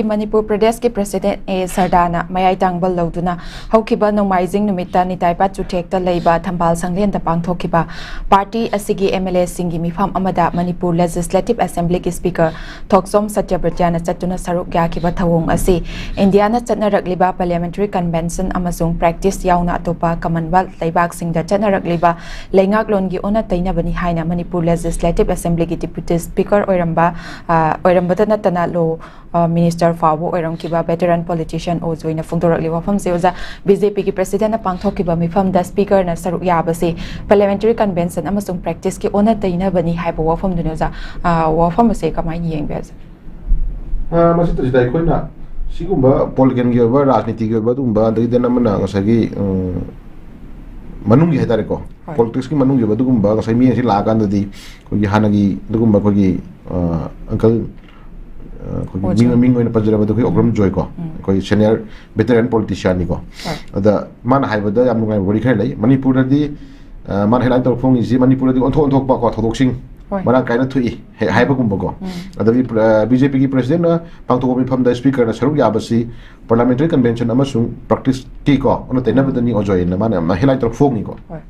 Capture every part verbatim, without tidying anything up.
ꯃꯅꯤꯄꯨꯔ ꯄ꯭ꯔꯗꯦꯁꯀꯤ ꯄ꯭ꯔꯁꯤꯗꯦꯟ ꯑꯦ ꯁꯔꯗꯥꯅ ꯃꯌꯥꯏ ꯇꯥꯡꯕ ꯂꯧꯗꯨꯅ ꯍꯧꯈꯤꯕ ꯅꯣꯡꯃꯥꯏꯖꯤꯡ ꯅꯨꯃꯤꯠꯇ ꯅꯤꯇꯥꯏꯄꯥꯠ ꯆꯨꯊꯦꯛꯇ ꯂꯩꯕ ꯊꯝꯕꯥꯜ ꯁꯪꯂꯦꯟꯗ ꯄꯥꯡꯊꯣꯛꯈꯤꯕ ꯄꯥꯔꯇꯤ ꯑꯁꯤꯒꯤ ꯑꯦꯝ ꯑꯦꯜ ꯑꯦꯁꯤꯡꯒꯤ ꯃꯤꯐꯝ ꯑꯃꯗ ꯃꯅꯤꯄꯨꯔ ꯂꯦꯖꯤꯁꯂꯦꯇꯤꯚ ꯑꯦꯁꯦꯝꯕ꯭ꯂꯤꯒꯤ ꯁ꯭ꯄꯤꯀꯔ ꯊꯣꯛꯆꯣꯝ ꯁꯇ꯭ꯌꯕ꯭ꯔꯇ꯭ꯌꯥꯅ ꯆꯠꯇꯨꯅ ꯁꯔꯨꯛ ꯌꯥꯈꯤꯕ ꯊꯧꯑꯣꯡ ꯑꯁꯤ ꯏꯟꯗꯤꯌꯥꯅ ꯆꯠꯅꯔꯛꯂꯤꯕ ꯄꯥꯔꯂꯤꯌꯥꯃꯦꯟꯇꯔꯤ ꯀꯟꯚꯦꯟꯁꯟ ꯑꯃꯁꯨꯡ ꯄ꯭ꯔꯦꯛꯇꯤꯁ ꯌꯥꯎꯅ ꯑꯇꯣꯞꯄ ꯀꯃꯟꯋꯦꯜꯊ ꯂꯩꯕꯥꯛꯁꯤꯡꯗ ꯆꯠꯅꯔꯛꯂꯤꯕ ꯂꯩꯉꯥꯛꯂꯣꯟꯒꯤ ꯑꯣꯟꯅ ꯇꯩꯅꯕꯅꯤ ꯍꯥꯏꯅ ꯃꯅꯤꯄꯨꯔ ꯂꯦꯖꯤꯁꯂꯦꯇꯤꯚ ꯑꯦꯁꯦꯝꯕ꯭ꯂꯤꯒꯤ ꯗꯤꯄ꯭ꯌꯨꯇꯤ ꯁ꯭ꯄꯤꯀꯔ ꯑꯣꯏꯔꯝꯕ, ꯑ, ꯑꯣꯏꯔꯝꯕꯇ ꯅꯠꯇꯅ ꯂꯣ ꯑ, ꯃꯤꯅꯤꯁꯇꯔ ꯐꯥꯎꯕ ꯑꯣꯏꯔꯝꯈꯤꯕ ꯚꯦꯇꯔꯟ ꯄꯣꯂꯤꯇꯤꯁꯤꯌꯥꯟ ꯑꯣ ꯖꯣꯏꯅ ꯐꯣꯡꯗꯣꯔꯛꯂꯤ ꯋꯥꯐꯝꯁꯦ꯫ ꯑꯣꯖꯥ, ꯕꯤ ꯖꯦ ꯄꯤꯒꯤ ꯄ꯭ꯔꯁꯤꯗꯦꯟꯅ ꯄꯥꯡꯊꯣꯛꯈꯤꯕ ꯃꯤꯐꯝꯗ ꯁ꯭ꯄꯤꯀꯔꯅ ꯁꯔꯨꯛ ꯌꯥꯕꯁꯤ ꯄꯥꯔꯂꯤꯌꯥꯃꯦꯟꯇꯔꯤ ꯀꯟꯚꯦꯟꯁꯟ ꯑꯃꯁꯨꯡ ꯄ꯭ꯔꯦꯛꯇꯤꯁꯀꯤ ꯑꯣꯟꯅ ꯇꯩꯅꯕꯅꯤ ꯍꯥꯏꯕ ꯋꯥꯐꯝꯗꯨꯅꯤ꯫ ꯑꯣꯖꯥ, ꯑ, ꯋꯥꯐꯝ ꯑꯁꯦ ꯀꯃꯥꯏꯅ ꯌꯦꯡꯕꯤ, ꯑꯣꯖꯥ? ꯑ, ꯃꯁꯤꯗꯁꯤꯗ ꯑꯩꯈꯣꯏꯅ ꯁꯤꯒꯨꯝꯕ ꯄꯣꯂꯤꯇꯤꯀꯦꯜꯒꯤ ꯑꯣꯏꯕ, ꯔꯥꯖꯅꯤꯇꯤꯒꯤ ꯑꯣꯏꯕ ꯑꯗꯨꯒꯨꯝꯕ, ꯑꯗꯒꯤꯗꯤ ꯑꯃꯅ ꯉꯁꯥꯏꯒꯤ, ꯎꯝ, ꯃꯅꯨꯡꯒꯤ ꯍꯥꯏꯇꯥꯔꯦꯀꯣ, ꯍꯣꯏ꯫ ꯄꯣꯂꯤꯇꯤꯛꯁꯀꯤ ꯃꯅꯨꯡꯒꯤ ꯑꯣꯏꯕ ꯑꯗꯨꯒꯨꯝꯕ ꯉꯁꯥꯏ ꯃꯤ ꯑꯁꯤ ꯂꯥꯛꯑꯀꯥꯟꯗꯗꯤ ꯑꯩꯈꯣꯏꯒꯤ ꯍꯥꯟꯅꯒꯤ ꯑꯗꯨꯒꯨꯝꯕ ꯑꯩꯈꯣꯏꯒꯤ, ꯑ, ꯑꯪꯀꯜ, ꯑ, ꯑꯩꯈꯣꯏꯒꯤ ꯑꯣ, ꯃꯤꯡ, ꯁꯥꯔ꯫ ꯃꯤꯡ ꯑꯣꯏꯅ ꯄꯟꯖꯔꯕꯗ ꯑꯩꯈꯣꯏ ꯎꯝ꯫ ꯑꯣꯀ꯭ꯔꯝ ꯖꯣꯏ ꯀꯣ, ꯎꯝ꯫ ꯑꯩꯈꯣꯏ ꯁꯦꯅꯤꯌꯔ ꯚꯦꯇꯔꯟ ꯄꯣꯂꯤꯇꯤꯁꯤꯌꯥꯟꯅꯤꯀꯣ꯫ ꯍꯣꯏ꯫ ꯑꯗ ꯃꯥꯅ ꯍꯥꯏꯕꯗ ꯌꯥꯝ ꯅꯨꯡꯉꯥꯏꯕ ꯋꯥꯔꯤ ꯈꯔ ꯂꯩ꯫ ꯃꯅꯤꯄꯨꯔꯗꯗꯤ, ꯑ, ꯃꯥꯅ ꯍꯦꯗꯂꯥꯏꯟ ꯇꯧꯔ ꯐꯣꯡꯉꯤꯁꯤ ꯃꯅꯤꯄꯨꯔꯗꯗꯤ ꯑꯣꯟꯊꯣꯛ ꯑꯣꯟꯊꯣꯛꯄ ꯀꯣ ꯊꯧꯗꯣꯛꯁꯤꯡ ꯍꯣꯏ꯫ ꯃꯔꯥꯡ ꯀꯥꯏꯅ ꯊꯣꯛꯏ ꯍꯦꯛ ꯍꯥꯏꯕꯒꯨꯝꯕꯀꯣ꯫ ꯎꯝ꯫ ꯑꯗꯒꯤ, ꯑ, ꯕꯤ ꯖꯦ ꯄꯤꯒꯤ ꯄ꯭ꯔꯁꯤꯗꯦꯟꯅ ꯄꯥꯡꯊꯣꯛꯄ ꯃꯤꯐꯝꯗ ꯁ꯭ꯄꯤꯀꯔꯅ ꯁꯔꯨꯛ ꯌꯥꯕꯁꯤ ꯄꯥꯔꯂꯤꯌꯥꯃꯦꯟꯇꯔꯤ ꯀꯟꯚꯦꯟꯁꯟ ꯑꯃꯁꯨꯡ ꯄ꯭ꯔꯦꯛꯇꯤꯁꯀꯤ ꯀꯣ ꯑꯣꯟꯅ ꯇꯩꯅꯕꯗꯅꯤ ꯑꯣꯖꯣꯏꯅ ꯃꯥꯅ ꯌꯥꯝꯅ ꯍꯦꯗꯂꯥꯏꯟ ꯇꯧꯔ ꯐꯣꯡꯉꯤꯀꯣ꯫ ꯍꯣꯏ꯫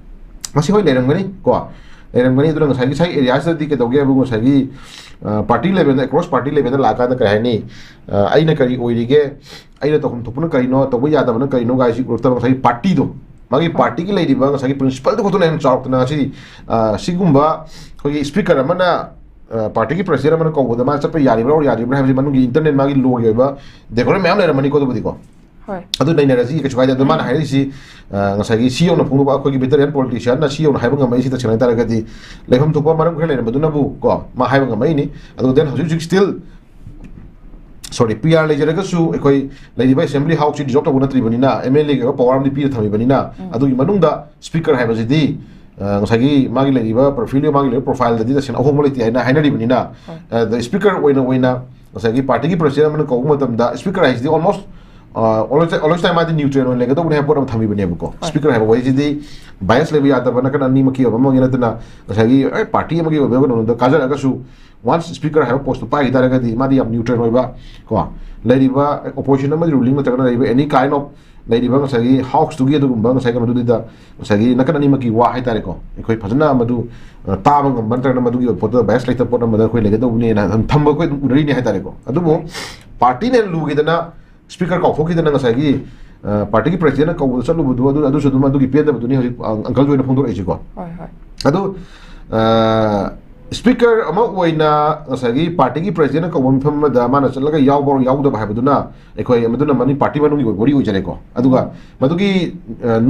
ꯃꯁꯤ ꯍꯣꯏ ꯂꯩꯔꯝꯒꯅꯤ ꯀꯣ, ꯂꯩꯔꯝꯒꯅꯤ꯫ ꯑꯗꯨꯅ ꯉꯁꯥꯏꯒꯤ ꯁꯥꯏ ꯑꯦꯔꯤꯌꯥꯁꯤꯗꯗꯤ ꯀꯩꯗꯧꯒꯦ ꯍꯥꯏꯕꯨ ꯉꯁꯥꯏꯒꯤ, ꯑ, ꯄꯥꯔꯇꯤ ꯂꯦꯚꯦꯜꯗ, ꯑꯦꯀ꯭ꯔꯣꯁ ꯄꯥꯔꯇꯤ ꯂꯦꯚꯦꯜꯗ ꯂꯥꯛꯑꯀꯥꯟꯗ ꯀꯩ ꯍꯥꯏꯅꯤ, ꯑ, ꯑꯩꯅ ꯀꯔꯤ ꯑꯣꯏꯔꯤꯒꯦ, ꯑꯩꯅ ꯇꯧꯐꯝ ꯊꯣꯛꯄꯅ ꯀꯔꯤꯅꯣ, ꯇꯧꯕ ꯌꯥꯗꯕꯅ ꯀꯔꯤꯅꯣ ꯒꯥꯏꯁꯤ ꯎꯔꯛꯇꯕ ꯉꯁꯥꯏꯒꯤ ꯄꯥꯔꯇꯤꯗꯣ, ꯃꯥꯒꯤ ꯍꯣꯏ꯫ ꯄꯥꯔꯇꯤꯒꯤ ꯂꯩꯔꯤꯕ ꯉꯁꯥꯏꯒꯤ ꯄ꯭ꯔꯤꯟꯁꯤꯄꯜꯗꯨ ꯈꯛꯇꯅ ꯍꯦꯟꯅ ꯆꯥꯎꯔꯛꯇꯅ ꯉꯁꯤꯗꯤ, ꯑ, ꯁꯤꯒꯨꯝꯕ ꯑꯩꯈꯣꯏꯒꯤ ꯁ꯭ꯄꯤꯀꯔ ꯑꯃꯅ, ꯑ, ꯄꯥꯔꯇꯤꯒꯤ ꯄ꯭ꯔꯁꯤꯗꯦꯟ ꯑꯃꯅ ꯀꯧꯕꯗ ꯃꯥ ꯆꯠꯄ ꯌꯥꯔꯤꯕ꯭ꯔꯥ, ꯌꯥꯔꯤꯕ꯭ꯔꯥ ꯍꯥꯏꯕꯁꯤ ꯃꯅꯨꯡꯒꯤ ꯏꯟꯇꯔꯅꯦꯜ ꯃꯥꯒꯤ ꯂꯣꯒꯤ ꯑꯣꯏꯕ ꯗꯦꯀꯣꯔꯝ ꯃꯌꯥꯝ ꯂꯩꯔꯝꯃꯅꯤꯀꯣ ꯑꯗꯨꯕꯨꯗꯤꯀꯣ꯫ ꯍꯣꯏ꯫ ꯑꯗꯨ ꯅꯩꯅꯔꯁꯤ, ꯀꯩꯁꯨ ꯀꯥꯏꯗꯦ꯫ ꯑꯗꯣ ꯃꯥꯅ ꯍꯥꯏꯔꯛꯏꯁꯤ, ꯑ, ꯉꯁꯥꯏꯒꯤ ꯁꯤ ꯌꯧꯅ ꯐꯣꯡꯗꯣꯛꯄ ꯑꯩꯈꯣꯏꯒꯤ ꯚꯦꯇꯔꯤꯌꯥꯟ ꯄꯣꯂꯤꯇꯤꯁꯤꯌꯥꯟꯅ ꯁꯤ ꯌꯧꯅ ꯍꯥꯏꯕ ꯉꯝꯃꯛꯏꯁꯤ ꯇꯁꯦꯡꯅ ꯍꯥꯏ ꯇꯥꯔꯒꯗꯤ ꯂꯩꯐꯝ ꯊꯣꯛꯄ ꯃꯔꯝ ꯈꯔ ꯂꯩꯔꯝꯕꯗꯨꯅꯕꯨ ꯀꯣ ꯃꯥ ꯍꯥꯏꯕ ꯉꯝꯃꯛꯏꯅꯤ꯫ ꯑꯗꯨꯒ then ꯍꯧꯖꯤꯛ ꯍꯧꯖꯤꯛ still, sorry, ꯄꯤ ꯑꯥꯔ ꯂꯩꯖꯔꯒꯁꯨ ꯑꯩꯈꯣꯏ ꯂꯩꯔꯤꯕ ꯑꯦꯁꯦꯝꯕ꯭ꯂꯤ ꯍꯥꯎꯁꯁꯤ ꯗꯤꯖꯣꯜꯕ ꯇꯧꯕ ꯅꯠꯇ꯭ꯔꯤꯕꯅꯤꯅ ꯑꯦꯝ ꯑꯦꯜ ꯑꯦꯒꯤ ꯑꯣꯏꯕ ꯄꯋꯥꯔ ꯑꯃꯗꯤ ꯄꯤꯔ ꯊꯝꯃꯤꯕꯅꯤꯅ ꯎꯝ꯫ ꯑꯗꯨꯒꯤ ꯃꯅꯨꯡꯗ ꯁ꯭ꯄꯤꯀꯔ ꯍꯥꯏꯕꯁꯤꯗꯤ, ꯑ, ꯉꯁꯥꯏꯒꯤ ꯃꯥꯒꯤ ꯂꯩꯔꯤꯕ ꯄꯣꯔꯠꯐꯣꯂꯤꯌꯣ, ꯃꯥꯒꯤ ꯂꯩꯔꯤꯕ ꯄ꯭ꯔꯣꯐꯥꯏꯜꯗꯗꯤ ꯇꯁꯦꯡꯅ ꯑꯍꯣꯡꯕ ꯂꯩꯇꯦ ꯍꯥꯏꯅ ꯍꯥꯏꯅꯔꯤꯕꯅꯤꯅ, ꯍꯣꯏ꯫ ꯑ, the ꯁ꯭ꯄꯤꯀꯔ ꯑꯣꯏꯅ, ꯑꯣꯏꯅ ꯉꯁꯥꯏꯒꯤ ꯄꯥꯔꯇꯤꯒꯤ ꯄ꯭ꯔꯁꯤꯗꯦꯟ ꯑꯃꯅ ꯀꯧꯕ ꯃꯇꯝꯗ ꯁ꯭ꯄꯤꯀꯔ ꯍꯥꯏꯁꯤꯗꯤ almost ꯑꯣꯜꯋꯦꯁ ꯇꯥꯏꯝ ꯃꯥꯗꯤ ꯅ꯭ꯌꯨꯇ꯭ꯔꯦꯜ ꯑꯣꯏꯅ ꯂꯩꯒꯗꯧꯕꯅꯤ ꯍꯥꯏꯕ ꯄꯣꯠ ꯑꯃ ꯊꯝꯕꯤꯕꯅꯦꯕꯀꯣ꯫ ꯁ꯭ꯄꯤꯀꯔ ꯍꯥꯏꯕ ꯋꯥꯍꯩꯁꯤꯗꯤ ꯕꯥꯏꯁ ꯂꯩꯕ ꯌꯥꯗꯕ, ꯅꯥꯀꯟ ꯑꯅꯤꯃꯛꯀꯤ ꯑꯣꯏꯕ ꯑꯃꯒꯤ ꯅꯠꯇꯅ ꯉꯁꯥꯏꯒꯤ ꯑꯦ ꯄꯥꯔꯇꯤ ꯑꯃꯒꯤ ꯑꯣꯏꯕ ꯀꯩꯅꯣꯗ ꯀꯥꯖꯔꯒꯁꯨ ꯋꯥꯟꯁ ꯁ꯭ꯄꯤꯀꯔ ꯍꯥꯏꯕ ꯄꯣꯁꯇꯨ ꯄꯥꯏꯈꯤ ꯇꯥꯔꯒꯗꯤ ꯃꯥꯗꯤ ꯌꯥꯝ ꯅ꯭ꯌꯨꯇ꯭ꯔꯦꯜ ꯑꯣꯏꯕ ꯀꯣ, ꯂꯩꯔꯤꯕ ꯑꯣꯄꯣꯖꯤꯁꯟ ꯑꯃꯗꯤ ꯔꯨꯂꯤꯡ ꯅꯠꯇ꯭ꯔꯒꯅ ꯂꯩꯔꯤꯕ ꯑꯦꯅꯤ ꯀꯥꯏꯟ ꯑꯣꯐ ꯂꯩꯔꯤꯕ ꯉꯁꯥꯏꯒꯤ ꯍꯥꯎꯁꯇꯨꯒꯤ ꯑꯗꯨꯒꯨꯝꯕ ꯉꯁꯥꯏ ꯀꯩꯅꯣꯗꯨꯗ ꯉꯁꯥꯏꯒꯤ ꯅꯥꯀꯟ ꯑꯅꯤꯃꯛꯀꯤ ꯋꯥ ꯍꯥꯏꯇꯥꯔꯦꯀꯣ, ꯑꯩꯈꯣꯏ ꯐꯖꯅ ꯃꯗꯨ ꯑ, ꯇꯥꯕ ꯉꯝꯕ ꯅꯠꯇ꯭ꯔꯒꯅ ꯃꯗꯨꯒꯤ ꯑꯣꯏꯕ ꯄꯣꯠꯇꯨꯗ ꯕꯥꯏꯁ ꯂꯩꯇꯕ ꯄꯣꯠ ꯑꯃꯗ ꯑꯩꯈꯣꯏ ꯂꯩꯒꯗꯧꯕꯅꯦꯅ ꯑꯗꯨꯝ ꯊꯝꯕ ꯑꯩꯈꯣꯏ ꯑꯗꯨꯝ ꯎꯅꯔꯤꯅꯤ ꯍꯥꯏꯇꯥꯔꯦꯀꯣ꯫ ꯑꯗꯨꯕꯨ ꯄꯥꯔꯇꯤꯅ ꯂꯨꯒꯦꯗꯅ ꯁ꯭ꯄꯤꯀꯔ ꯀꯥꯎꯊꯣꯛꯈꯤꯗꯅ ꯉꯁꯥꯏꯒꯤ ꯑ, ꯄꯥꯔꯇꯤꯒꯤ ꯄ꯭ꯔꯦꯁꯤꯗꯦꯟꯅ ꯀꯧꯕꯗ ꯆꯠꯂꯨꯕꯗꯨ ꯑꯗꯨ ꯑꯗꯨꯁꯨ ꯑꯗꯨꯝ ꯑꯗꯨꯒꯤ ꯄꯦꯟꯗꯕꯗꯨꯅꯤ ꯍꯧꯖꯤꯛ ꯑ, ꯑꯪꯀꯜꯁꯨ ꯑꯣꯏꯅ ꯐꯣꯡꯗꯣꯔꯛꯏꯁꯤꯀꯣ꯫ ꯍꯣꯏ, ꯍꯣꯏ꯫ ꯑꯗꯨ ꯑ, ꯁ꯭ꯄꯤꯀꯔ ꯑꯃ ꯑꯣꯏꯅ ꯉꯁꯥꯏꯒꯤ ꯄꯥꯔꯇꯤꯒꯤ ꯄ꯭ꯔꯦꯁꯤꯗꯦꯟꯅ ꯀꯧꯕ ꯃꯤꯐꯝ ꯑꯃꯗ ꯃꯥꯅ ꯆꯠꯂꯒ ꯌꯥꯎꯕ ꯌꯥꯎꯗꯕ ꯍꯥꯏꯕꯗꯨꯅ ꯑꯩꯈꯣꯏ ꯃꯗꯨꯅ ꯃꯅꯤ ꯄꯥꯔꯇꯤ ꯃꯅꯨꯡꯒꯤ ꯑꯣꯏꯕ ꯋꯥꯔꯤ ꯑꯣꯏꯖꯔꯦꯀꯣ꯫ ꯑꯗꯨꯒ ꯃꯗꯨꯒꯤ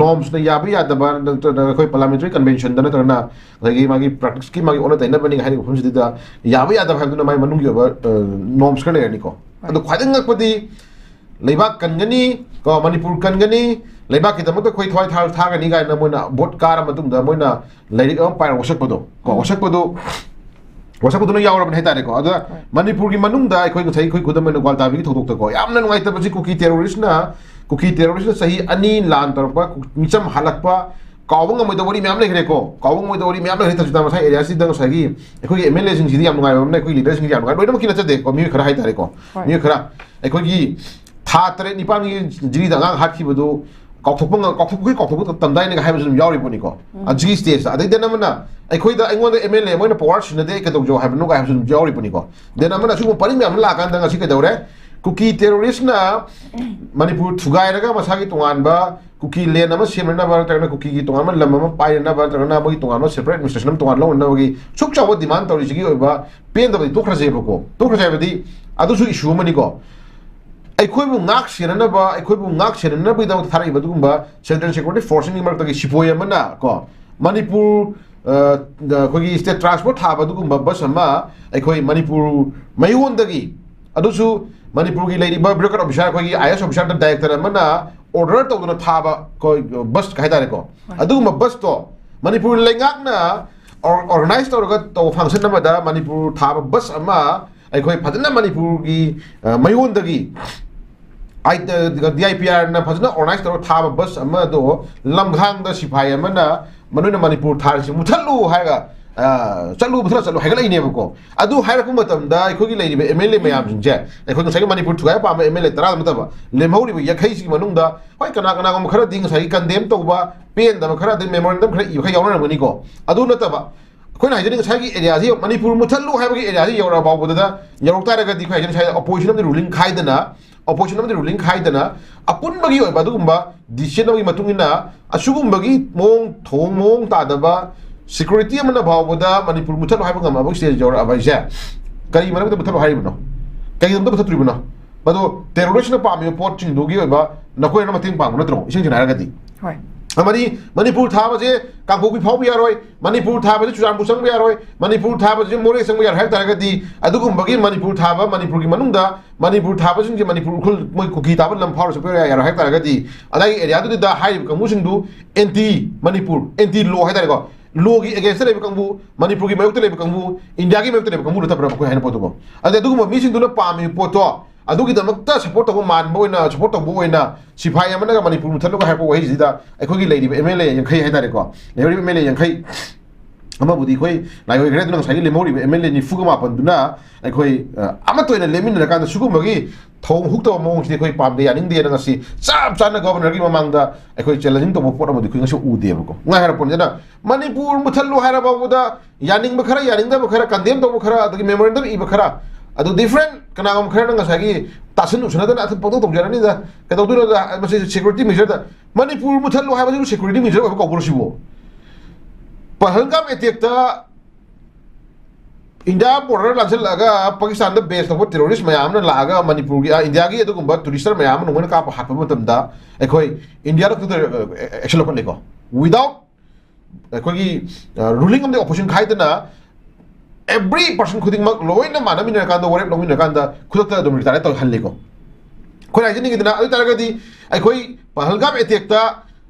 ꯅꯣꯔꯝꯁꯅ ꯌꯥꯕ ꯌꯥꯗꯕ ꯅꯠꯇ꯭ꯔꯒ ꯑꯩꯈꯣꯏ ꯄꯥꯔꯂꯥꯃꯦꯟꯇꯔꯤ ꯀꯟꯚꯦꯟꯁꯟꯗ ꯅꯠꯇ꯭ꯔꯒꯅ ꯉꯁꯥꯏꯒꯤ ꯃꯥꯒꯤ ꯄ꯭ꯔꯦꯛꯇꯤꯁꯀꯤ ꯃꯥꯒꯤ ꯑꯣꯟꯅ ꯇꯩꯅꯕꯅꯤ ꯍꯥꯏꯔꯤꯕ ꯃꯐꯝꯁꯤꯗ ꯌꯥꯕ ꯌꯥꯗꯕ ꯍꯥꯏꯕꯗꯨꯅ ꯃꯥꯒꯤ ꯃꯅꯨꯡꯒꯤ ꯑꯣꯏꯕ ꯅꯣꯔꯝꯁ ꯈꯔ ꯂꯩꯔꯅꯤꯀꯣ꯫ ꯑꯗꯣ ꯈ꯭ꯋꯥꯏꯗꯒꯤ ꯉꯛꯄꯗꯤ ꯂꯩꯕꯥꯛ ꯀꯟꯒꯅꯤ ꯀꯣ, ꯃꯅꯤꯄꯨꯔ ꯀꯟꯒꯅꯤ, ꯂꯩꯕꯥꯛꯀꯤꯗꯃꯛꯇ ꯑꯩꯈꯣꯏ ꯊꯋꯥꯏ ꯊꯥ-, ꯊꯥꯒꯅꯤ ꯀꯥꯏꯅ ꯃꯣꯏꯅ ꯚꯣꯠ ꯀꯥꯔ ꯃꯇꯨꯡꯗ ꯃꯣꯏꯅ ꯂꯥꯏꯔꯤꯛ ꯑꯃ ꯄꯥꯏꯔ ꯋꯥꯁꯛꯄꯗꯣ ꯀꯣ, ꯎꯝ꯫ ꯋꯥꯁꯛꯄꯗꯣ ꯋꯥꯁꯛꯄꯗꯨꯅ ꯌꯥꯎꯔꯕꯅꯦ ꯍꯥꯏꯇꯥꯔꯦꯀꯣ꯫ ꯑꯗ ꯍꯣꯏ꯫ ꯃꯅꯤꯄꯨꯔꯒꯤ ꯃꯅꯨꯡꯗ ꯑꯩꯈꯣꯏ ꯉꯁꯥꯏ ꯑꯩꯈꯣꯏ ꯈꯨꯗꯝ ꯑꯣꯏꯅ ꯒ꯭ꯋꯥꯜꯇꯥꯕꯤꯒꯤ ꯊꯧꯗꯣꯛꯇꯀꯣ, ꯌꯥꯝꯅ ꯅꯨꯡꯉꯥꯏꯇꯕꯁꯤ ꯀꯨꯀꯤ ꯇꯦꯔꯣꯔꯤꯁꯅ ꯀꯨꯀꯤ ꯇꯦꯔꯣꯔꯤꯁꯅ ꯆꯍꯤ ꯑꯅꯤ ꯂꯥꯟ ꯇꯧꯔꯛꯄ, ꯀꯨ-, ꯃꯤꯆꯝ ꯍꯥꯠꯂꯛꯄ, ꯀꯥꯎꯕ ꯉꯝꯃꯣꯏꯗꯕ ꯋꯥꯔꯤ ꯃꯌꯥꯝ ꯂꯩꯈ꯭ꯔꯦꯀꯣ꯫ ꯀꯥꯎꯕ ꯉꯝꯃꯣꯏꯗꯕ ꯋꯥꯔꯤ ꯃꯌꯥꯝ ꯂꯩꯈ꯭ꯔꯦ꯫ ꯇꯁꯤꯗ ꯃꯁꯥ ꯑꯦꯔꯤꯌꯥꯁꯤꯗ ꯉꯁꯥꯏꯒꯤ ꯑꯩꯈꯣꯏꯒꯤ ꯑꯦꯝ ꯑꯦꯜ ꯑꯦꯁꯤꯡꯁꯤꯗꯤ ꯌꯥꯝ ꯅꯨꯡꯉꯥꯏꯕ ꯑꯃꯅ ꯑꯩꯈꯣꯏꯒꯤ ꯂꯤꯗꯔꯁꯤꯡꯁꯤꯗꯤ ꯌꯥꯝ ꯅꯨꯡꯉꯥꯏ꯫ ꯂꯣꯏꯅꯃꯛꯀꯤ ꯅꯠꯆꯗꯦꯀꯣ, ꯃꯤꯑꯣꯏ ꯈꯔ ꯍꯥꯏꯇꯥꯔꯦꯀꯣ꯫ ꯍꯣꯏ꯫ ꯃꯤꯑꯣꯏ ꯈꯔ ꯑꯩꯈꯣꯏꯒꯤ ꯊꯥ ꯇꯔꯦꯠ ꯅꯤꯄꯥꯟꯒꯤ ꯖꯤꯔꯤꯗ ꯑꯉꯥꯡ ꯍꯥꯠꯈꯤꯕꯗꯨ ꯀꯥꯎꯊꯣꯛꯄ ꯉ-, ꯀꯥꯎꯊꯣꯛꯄꯒꯤ ꯀꯥꯎꯊꯣꯛꯄ ꯇꯝꯗꯥꯏꯅꯦꯒ ꯍꯥꯏꯕꯁꯨ ꯑꯗꯨꯝ ꯌꯥꯎꯔꯤꯕꯅꯤꯀꯣ꯫ ꯎꯝ꯫ ꯑ, ꯖꯤꯔꯤ ꯁ꯭ꯇꯦꯖꯇ꯫ ꯑꯗꯩ ꯗꯦꯟ ꯑꯃꯅ ꯑꯩꯈꯣꯏꯗ, ꯑꯩꯉꯣꯟꯗ ꯑꯦꯝ ꯑꯦꯜ ꯑꯦ ꯑꯃ ꯑꯣꯏꯅ ꯄꯋꯥꯔ ꯁꯤꯖꯤꯟꯅꯗꯦ, ꯑꯩ ꯀꯩꯗꯧꯖꯧ ꯍꯥꯏꯕꯅꯣ ꯀꯥꯏ ꯍꯥꯏꯕꯁꯨ ꯑꯗꯨꯝ ꯌꯥꯎꯔꯤꯕꯅꯤꯀꯣ꯫ ꯗꯦꯟ ꯑꯃꯅ ꯑꯁꯤꯒꯨꯝꯕ ꯄꯔꯤꯡ ꯃꯌꯥꯝ ꯑꯃ ꯂꯥꯛꯑꯀꯥꯟꯗ ꯉꯁꯤ ꯀꯩꯗꯧꯔꯦ? ꯀꯨꯀꯤ ꯇꯦꯔꯣꯔꯤꯁꯅ ꯃꯅꯤꯄꯨꯔ ꯊꯨꯒꯥꯏꯔꯒ ꯃꯁꯥꯒꯤ ꯇꯣꯉꯥꯟꯕ ꯀꯨꯀꯤ ꯂꯦꯟ ꯑꯃ ꯁꯦꯝꯅꯅꯕ ꯅꯠꯇ꯭ꯔꯒꯅ ꯀꯨꯀꯤꯒꯤ ꯇꯣꯉꯥꯟꯕ ꯂꯝ ꯑꯃ ꯄꯥꯏꯅꯅꯕ ꯅꯠꯇ꯭ꯔꯒꯅ ꯃꯣꯏꯒꯤ ꯇꯣꯉꯥꯟꯕ ꯁꯦꯄꯔꯦꯠ ꯑꯦꯗꯃꯤꯅꯤꯁꯇ꯭ꯔꯦꯁꯟ ꯑꯃ ꯇꯣꯉꯥꯟꯕ ꯂꯧꯅꯅꯕꯒꯤ ꯁꯨꯛ ꯆꯥꯎꯕ ꯗꯤꯃꯥꯟ ꯇꯧꯔꯤꯁꯤꯒꯤ ꯑꯣꯏꯕ ꯄꯦꯟꯗꯕꯗꯤ ꯇꯣꯛꯈ꯭ꯔꯁꯦꯕꯀꯣ꯫ ꯇꯣꯛꯈ꯭ꯔꯁꯦ ꯍꯥꯏꯕꯗꯤ ꯑꯗꯨꯁꯨ ꯏꯁꯨ ꯑꯃꯅꯤꯀꯣ꯫ ꯑꯩꯈꯣꯏꯕꯨ ꯉꯥꯛ ꯁꯦꯟꯅꯅꯕ, ꯑꯩꯈꯣꯏꯕꯨ ꯉꯥꯛ ꯁꯦꯟꯅꯅꯕꯒꯤꯗꯃꯛꯇ ꯊꯥꯔꯛꯏꯕ ꯑꯗꯨꯒꯨꯝꯕ ꯁꯦꯟꯇ꯭ꯔꯦꯜ ꯁꯦꯀ꯭ꯌꯨꯔꯤꯇꯤ ꯐꯣꯔꯁꯁꯤꯡꯒꯤ ꯃꯔꯛꯇꯒꯤ ꯁꯤꯄꯣꯏ ꯑꯃꯅ ꯀꯣ, ꯃꯅꯤꯄꯨꯔ, ꯑ, ꯑꯩꯈꯣꯏꯒꯤ ꯁ꯭ꯇꯦꯠ ꯇ꯭ꯔꯥꯟꯁꯄꯣꯔꯠ ꯊꯥꯕ ꯑꯗꯨꯒꯨꯝꯕ ꯕꯁ ꯑꯃ ꯑꯩꯈꯣꯏ ꯃꯅꯤꯄꯨꯔ ꯃꯌꯣꯟꯗꯒꯤ, ꯑꯗꯨꯁꯨ ꯃꯅꯤꯄꯨꯔꯒꯤ ꯂꯩꯔꯤꯕ ꯕ꯭ꯌꯨꯔꯣꯀ꯭ꯔꯦꯠ ꯑꯣꯐꯤꯁꯔ, ꯑꯩꯈꯣꯏꯒꯤ ꯑꯥꯏ ꯑꯦꯁ ꯑꯣꯐꯤꯁꯔꯗ ꯗꯥꯏꯔꯦꯛꯇꯔ ꯑꯃꯅ ꯑꯣꯔꯗꯔ ꯇꯧꯗꯨꯅ ꯊꯥꯕ ꯑꯩꯈꯣꯏ ꯕꯁ ꯍꯥꯏꯇꯥꯔꯦꯀꯣ꯫ ꯍꯣꯏ꯫ ꯑꯗꯨꯒꯨꯝꯕ ꯕꯁꯇꯣ ꯃꯅꯤꯄꯨꯔ ꯂꯩꯉꯥꯛꯅ ꯑꯣꯔ-, ꯑꯣꯔꯒꯅꯥꯏꯖ ꯇꯧꯔꯒ ꯇꯧꯕ ꯐꯪꯁꯟ ꯑꯃꯗ ꯃꯅꯤꯄꯨꯔ ꯊꯥꯕ ꯕꯁ ꯑꯃ ꯑꯩꯈꯣꯏ ꯐꯖꯅ ꯃꯅꯤꯄꯨꯔꯒꯤ, ꯑ, ꯃꯌꯣꯟꯗꯒꯤ ꯗꯤ ꯑꯥꯏ ꯄꯤ ꯑꯥꯔꯅ ꯐꯖꯅ ꯑꯣꯔꯒꯅꯥꯏꯁ ꯇꯧꯔꯒ ꯊꯥꯕ ꯕꯁ ꯑꯃꯗꯣ ꯂꯝꯈꯥꯡꯗ ꯁꯤꯐꯥꯏ ꯑꯃꯅ ꯃꯅꯣꯏꯅ ꯃꯅꯤꯄꯨꯔ ꯊꯥꯔꯁꯤ ꯃꯨꯊꯠꯂꯨ ꯍꯥꯏꯔꯒ, ꯑ, "ꯆꯠꯂꯨ, ꯃꯨꯊꯠꯂ ꯆꯠꯂꯨ" ꯍꯥꯏꯒꯠꯂꯛꯏꯅꯦꯕꯀꯣ꯫ ꯑꯗꯨ ꯍꯥꯏꯔꯛꯄ ꯃꯇꯝꯗ ꯑꯩꯈꯣꯏꯒꯤ ꯂꯩꯔꯤꯕ ꯑꯦꯝ ꯑꯦꯜ ꯑꯦ ꯃꯌꯥꯝꯁꯤꯡꯁꯦ, ꯑꯩꯈꯣꯏ ꯉꯁꯥꯏꯒꯤ ꯃꯅꯤꯄꯨꯔ ꯊꯨꯒꯥꯏꯕ ꯄꯥꯝꯕ ꯑꯦꯝ ꯑꯦꯜ ꯑꯦ ꯇꯔꯥ ꯅꯠꯇꯕ, ꯂꯦꯝꯍꯧꯔꯤꯕ ꯌꯥꯡꯈꯩꯁꯤꯒꯤ ꯃꯅꯨꯡꯗ, ꯍꯣꯏ, ꯀꯅꯥ ꯀꯅꯥꯒꯨꯝꯕ ꯈꯔꯗꯤ ꯉꯁꯥꯏꯒꯤ ꯀꯟꯗꯦꯝ ꯇꯧꯕ, ꯄꯦꯟꯗꯕ ꯈꯔ, ꯑꯗꯩ ꯃꯦꯃꯣꯔꯦꯟꯗꯝ ꯈꯔ ꯏꯕ ꯈꯔ ꯌꯥꯎꯅꯔꯝꯒꯅꯤꯀꯣ꯫ ꯑꯗꯨ ꯅꯠꯇꯕ, ꯑꯩꯈꯣꯏꯅ ꯍꯥꯏꯖꯅꯤꯡ ꯉꯁꯥꯏꯒꯤ ꯑꯦꯔꯤꯌꯥꯁꯤ, ꯃꯅꯤꯄꯨꯔ ꯃꯨꯊꯠꯂꯨ ꯍꯥꯏꯕꯒꯤ ꯑꯦꯔꯤꯌꯥꯁꯤ ꯌꯧꯔꯛꯑ ꯐꯥꯎꯕꯗ, ꯌꯧꯔꯛ ꯇꯥꯔꯒꯗꯤ ꯑꯩꯈꯣꯏ ꯍꯥꯏꯖꯅꯤꯡ ꯉꯁꯥꯏ ꯑꯣꯄꯣꯖꯤꯁꯟ ꯑꯃꯗꯤ ꯔꯨꯂꯤꯡ ꯈꯥꯏꯗꯅ, ꯑꯣꯄꯣꯖꯤꯁꯟ ꯑꯃꯗꯤ ꯔꯨꯂꯤꯡ ꯈꯥꯏꯗꯅ ꯑꯄꯨꯟꯕꯒꯤ ꯑꯣꯏꯕ ꯑꯗꯨꯒꯨꯝꯕ ꯗꯤꯁꯤꯖꯟ ꯑꯃꯒꯤ ꯃꯇꯨꯡ ꯏꯟꯅ ꯑꯁꯤꯒꯨꯝꯕꯒꯤ ꯃꯑꯣꯡ ꯊꯣꯡ ꯃꯑꯣꯡ ꯇꯥꯗꯕ ꯁꯦꯀ꯭ꯌꯨꯔꯤꯇꯤ ꯑꯃꯅ ꯐꯥꯎꯕꯗ ꯃꯅꯤꯄꯨꯔ ꯃꯨꯊꯠꯂꯣ ꯍꯥꯏꯕ ꯉꯝꯃꯕ ꯁ꯭ꯇꯦꯖ ꯌꯧꯔꯛꯑꯕ ꯍꯥꯏꯁꯦ, ꯀꯔꯤ ꯃꯔꯝꯒꯤꯗ ꯃꯨꯊꯠꯂꯣ ꯍꯥꯏꯔꯤꯕꯅꯣ? ꯀꯔꯤꯒꯤꯗꯃꯛꯇ ꯃꯨꯊꯠꯇꯣꯔꯤꯕꯅꯣ? ꯃꯗꯨ ꯇꯦꯔꯣꯔꯤꯁꯅ ꯄꯥꯝꯃꯤꯕ ꯄꯣꯠꯁꯤꯡꯗꯨꯒꯤ ꯑꯣꯏꯕ ꯅꯈꯣꯏꯅ ꯃꯇꯦꯡ ꯄꯥꯡꯕ ꯅꯠꯇ꯭ꯔꯣ? ꯏꯁꯦꯡ ꯁꯦꯡꯅ ꯍꯥꯏꯔꯒꯗꯤ꯫ ꯍꯣꯏ꯫ ꯑꯃꯗꯤ ꯃꯅꯤꯄꯨꯔ ꯊꯥꯕꯁꯦ ꯀꯥꯡꯄꯣꯛꯄꯤ ꯐꯥꯎꯕ ꯌꯥꯔꯣꯏ, ꯃꯅꯤꯄꯨꯔ ꯊꯥꯕꯁꯦ ꯆꯨꯔꯆꯥꯟꯄꯨꯔ ꯆꯪꯕ ꯌꯥꯔꯣꯏ, ꯃꯅꯤꯄꯨꯔ ꯊꯥꯕꯁꯦ ꯃꯣꯔꯦ ꯆꯪꯕ ꯌꯥꯔꯣꯏ ꯍꯥꯏꯕ ꯇꯥꯔꯒꯗꯤ, ꯑꯗꯨꯒꯨꯝꯕꯒꯤ ꯃꯅꯤꯄꯨꯔ ꯊꯥꯕ, ꯃꯅꯤꯄꯨꯔꯒꯤ ꯃꯅꯨꯡꯗ ꯃꯅꯤꯄꯨꯔ ꯊꯥꯕꯁꯤꯡꯁꯦ ꯃꯅꯤꯄꯨꯔ ꯎꯈ꯭ꯔꯨꯜ, ꯃꯣꯏ ꯀꯨꯀꯤ ꯊꯥꯕ ꯂꯝ ꯐꯥꯎꯔ ꯆꯠꯄ ꯌꯥꯔꯣꯏ ꯍꯥꯏꯕ ꯇꯥꯔꯒꯗꯤ, ꯑꯗꯥꯏꯒꯤ ꯑꯦꯔꯤꯌꯥꯗꯨꯗ ꯍꯥꯏꯔꯤꯕ ꯀꯥꯡꯕꯨꯁꯤꯡꯗꯨ ꯑꯦꯟꯇꯤ ꯃꯅꯤꯄꯨꯔ, ꯑꯦꯟꯇꯤ ꯂꯣ ꯍꯥꯏꯇꯥꯔꯦꯀꯣ, ꯂꯣꯒꯤ ꯑꯦꯒꯦꯟꯁꯇ ꯂꯩꯕ ꯀꯥꯡꯕꯨ, ꯃꯅꯤꯄꯨꯔꯒꯤ ꯃꯥꯌꯣꯛꯇ ꯂꯩꯕ ꯀꯥꯡꯕꯨ, ꯏꯟꯗꯤꯌꯥꯒꯤ ꯃꯥꯌꯣꯛꯇ ꯂꯩꯕ ꯀꯥꯡꯕꯨ ꯅꯠꯇꯕ꯭ꯔꯕ ꯑꯩꯈꯣꯏ ꯍꯥꯏꯅ ꯄꯣꯠꯇꯨꯀꯣ? ꯑꯗꯨꯗꯤ ꯑꯗꯨꯒꯨꯝꯕ ꯃꯤꯁꯤꯡꯗꯨꯅ ꯄꯥꯝꯃꯤꯕ ꯄꯣꯠꯇꯣ, ꯑꯗꯨꯒꯤꯗꯃꯛꯇ ꯁꯞꯄꯣꯔꯠ ꯇꯧꯕ ꯃꯥꯟꯕ ꯑꯣꯏꯅ, ꯁꯞꯄꯣꯔꯠ ꯇꯧꯕ ꯑꯣꯏꯅ ꯁꯤꯐꯥꯏ ꯑꯃꯅꯒ ꯃꯅꯤꯄꯨꯔ ꯃꯨꯊꯠꯂꯒ ꯍꯥꯏꯔꯛꯄ ꯋꯥꯍꯩꯁꯤꯗ ꯑꯩꯈꯣꯏꯒꯤ ꯂꯩꯔꯤꯕ ꯑꯦꯝ ꯑꯦꯜ ꯑꯦ ꯌꯥꯡꯈꯩ ꯍꯥꯏꯇꯥꯔꯦꯀꯣ, ꯂꯩꯍꯧꯔꯤꯕ ꯑꯦꯝ ꯑꯦꯜ ꯑꯦ ꯌꯥꯡꯈꯩ ꯑꯃꯕꯨꯗꯤ ꯑꯩꯈꯣꯏ ꯂꯥꯏꯑꯣꯏꯈ꯭ꯔꯦ, ꯑꯗꯨꯅ ꯉꯁꯥꯏꯒꯤ ꯂꯦꯝꯍꯧꯔꯤꯕ ꯑꯦꯝ ꯑꯦꯜ ꯑꯦ ꯅꯤꯐꯨꯒ ꯃꯥꯄꯟꯗꯨꯅ ꯑꯩꯈꯣꯏ, ꯑ, ꯑꯃꯠꯇ ꯑꯣꯏꯅ ꯂꯦꯞꯃꯤꯟꯅꯔꯀꯥꯟꯗ ꯁꯤꯒꯨꯝꯕꯒꯤ ꯊꯧꯑꯣꯡ ꯍꯨꯛꯇꯕ ꯃꯑꯣꯡꯁꯤꯗꯤ ꯑꯩꯈꯣꯏ ꯄꯥꯝꯗꯦ, ꯌꯥꯅꯤꯡꯗꯦꯅ ꯉꯁꯤ ꯆꯞ ꯆꯥꯅ ꯒꯣꯕꯔꯅꯔꯒꯤ ꯃꯃꯥꯡꯗ ꯑꯩꯈꯣꯏ ꯆꯦꯂꯦꯟꯖꯤꯡ ꯇꯧꯕ ꯄꯣꯠ ꯑꯃꯗꯤ ꯑꯩꯈꯣꯏ ꯉꯁꯤ ꯎꯗꯦꯕꯀꯣ꯫ ꯉꯥꯏ ꯍꯥꯏꯔꯛꯄꯅꯤ꯫ ꯑꯗꯨꯅ ꯃꯅꯤꯄꯨꯔ ꯃꯨꯊꯠꯂꯨ ꯍꯥꯏꯔ ꯐꯥꯎꯕꯗ ꯌꯥꯅꯤꯡꯕ ꯈꯔ, ꯌꯥꯅꯤꯡꯗꯕ ꯈꯔ, ꯀꯟꯗꯦꯝ ꯇꯧꯕ ꯈꯔ, ꯑꯗꯒꯤ ꯃꯦꯃꯣꯔꯦꯟꯗꯝ ꯏꯕ ꯈꯔ, ꯑꯗꯨ ꯗꯤꯐ꯭ꯔꯦꯟ ꯀꯅꯥꯒꯨꯝꯕ ꯈꯔꯅ ꯉꯁꯥꯏꯒꯤ ꯇꯥꯁꯤꯟ ꯎꯁꯤꯟꯅꯗꯅ ꯑꯗꯨꯝ ꯄꯪꯇꯧ ꯇꯧꯖꯔꯅꯤꯗ, ꯀꯩꯗꯧꯗꯣꯏꯅꯣꯗ, ꯃꯁꯤ ꯁꯦꯀ꯭ꯌꯨꯔꯤꯇꯤ ꯃꯦꯖꯔꯗ꯫ ꯃꯅꯤꯄꯨꯔ ꯃꯨꯊꯠꯂꯨ ꯍꯥꯏꯕꯁꯤꯕꯨ ꯁꯦꯀ꯭ꯌꯨꯔꯤꯇꯤ ꯃꯦꯖꯔ ꯑꯣꯏꯕ ꯀꯧꯕ꯭ꯔꯣ ꯁꯤꯕꯨ? ꯄꯍꯜꯒꯥꯝ ꯑꯦꯇꯦꯛꯇ ꯏꯟꯗꯤꯌꯥ ꯕꯣꯔꯗꯔ ꯂꯥꯟꯁꯤꯜꯂꯛꯑꯒ ꯄꯥꯀꯤꯁꯇꯥꯟꯗ ꯕꯦꯁ ꯇꯧꯕ ꯇꯦꯔꯣꯔꯤꯁ ꯃꯌꯥꯝ ꯑꯃꯅ ꯂꯥꯛꯑꯒ ꯃꯅꯤꯄꯨꯔꯒꯤ, ꯑ, ꯏꯟꯗꯤꯌꯥꯒꯤ ꯑꯗꯨꯒꯨꯝꯕ ꯇꯨꯔꯤꯁꯇꯔ ꯃꯌꯥꯝ ꯑꯃ ꯅꯣꯡꯃꯩꯅ ꯀꯥꯞꯄ ꯍꯥꯠꯄ ꯃꯇꯝꯗ ꯑꯩꯈꯣꯏ ꯏꯟꯗꯤꯌꯥꯗ ꯈꯛꯇ, ꯑ, ꯑꯦꯛꯁꯟ ꯂꯧꯈꯠꯂꯦꯀꯣ꯫ Without ꯑꯩꯈꯣꯏꯒꯤ, ꯑ, ꯔꯨꯂꯤꯡ ꯑꯃꯗꯤ ꯑꯣꯄꯣꯖꯤꯁꯟ ꯈꯥꯏꯗꯅ every person ꯈꯨꯗꯤꯡꯃꯛ ꯂꯣꯏꯅ ꯃꯥꯟꯅꯃꯤꯟꯅꯔꯀꯥꯟꯗ, ꯋꯥꯔꯦꯞ ꯂꯧꯃꯤꯟꯅꯔꯀꯥꯟꯗ ꯈꯨꯗꯛꯇ ꯑꯗꯨꯝ ꯔꯤꯇꯥꯌꯔ ꯇꯧꯍꯜꯂꯤꯀꯣ꯫ ꯑꯩꯈꯣꯏꯅ ꯍꯥꯏꯖꯅꯤꯡꯉꯤꯗꯅ, ꯑꯗꯨ ꯑꯣꯏ ꯇꯥꯔꯒꯗꯤ ꯑꯩꯈꯣꯏ ꯄꯍꯜꯒꯥꯝ ꯑꯦꯇꯦꯛꯇ,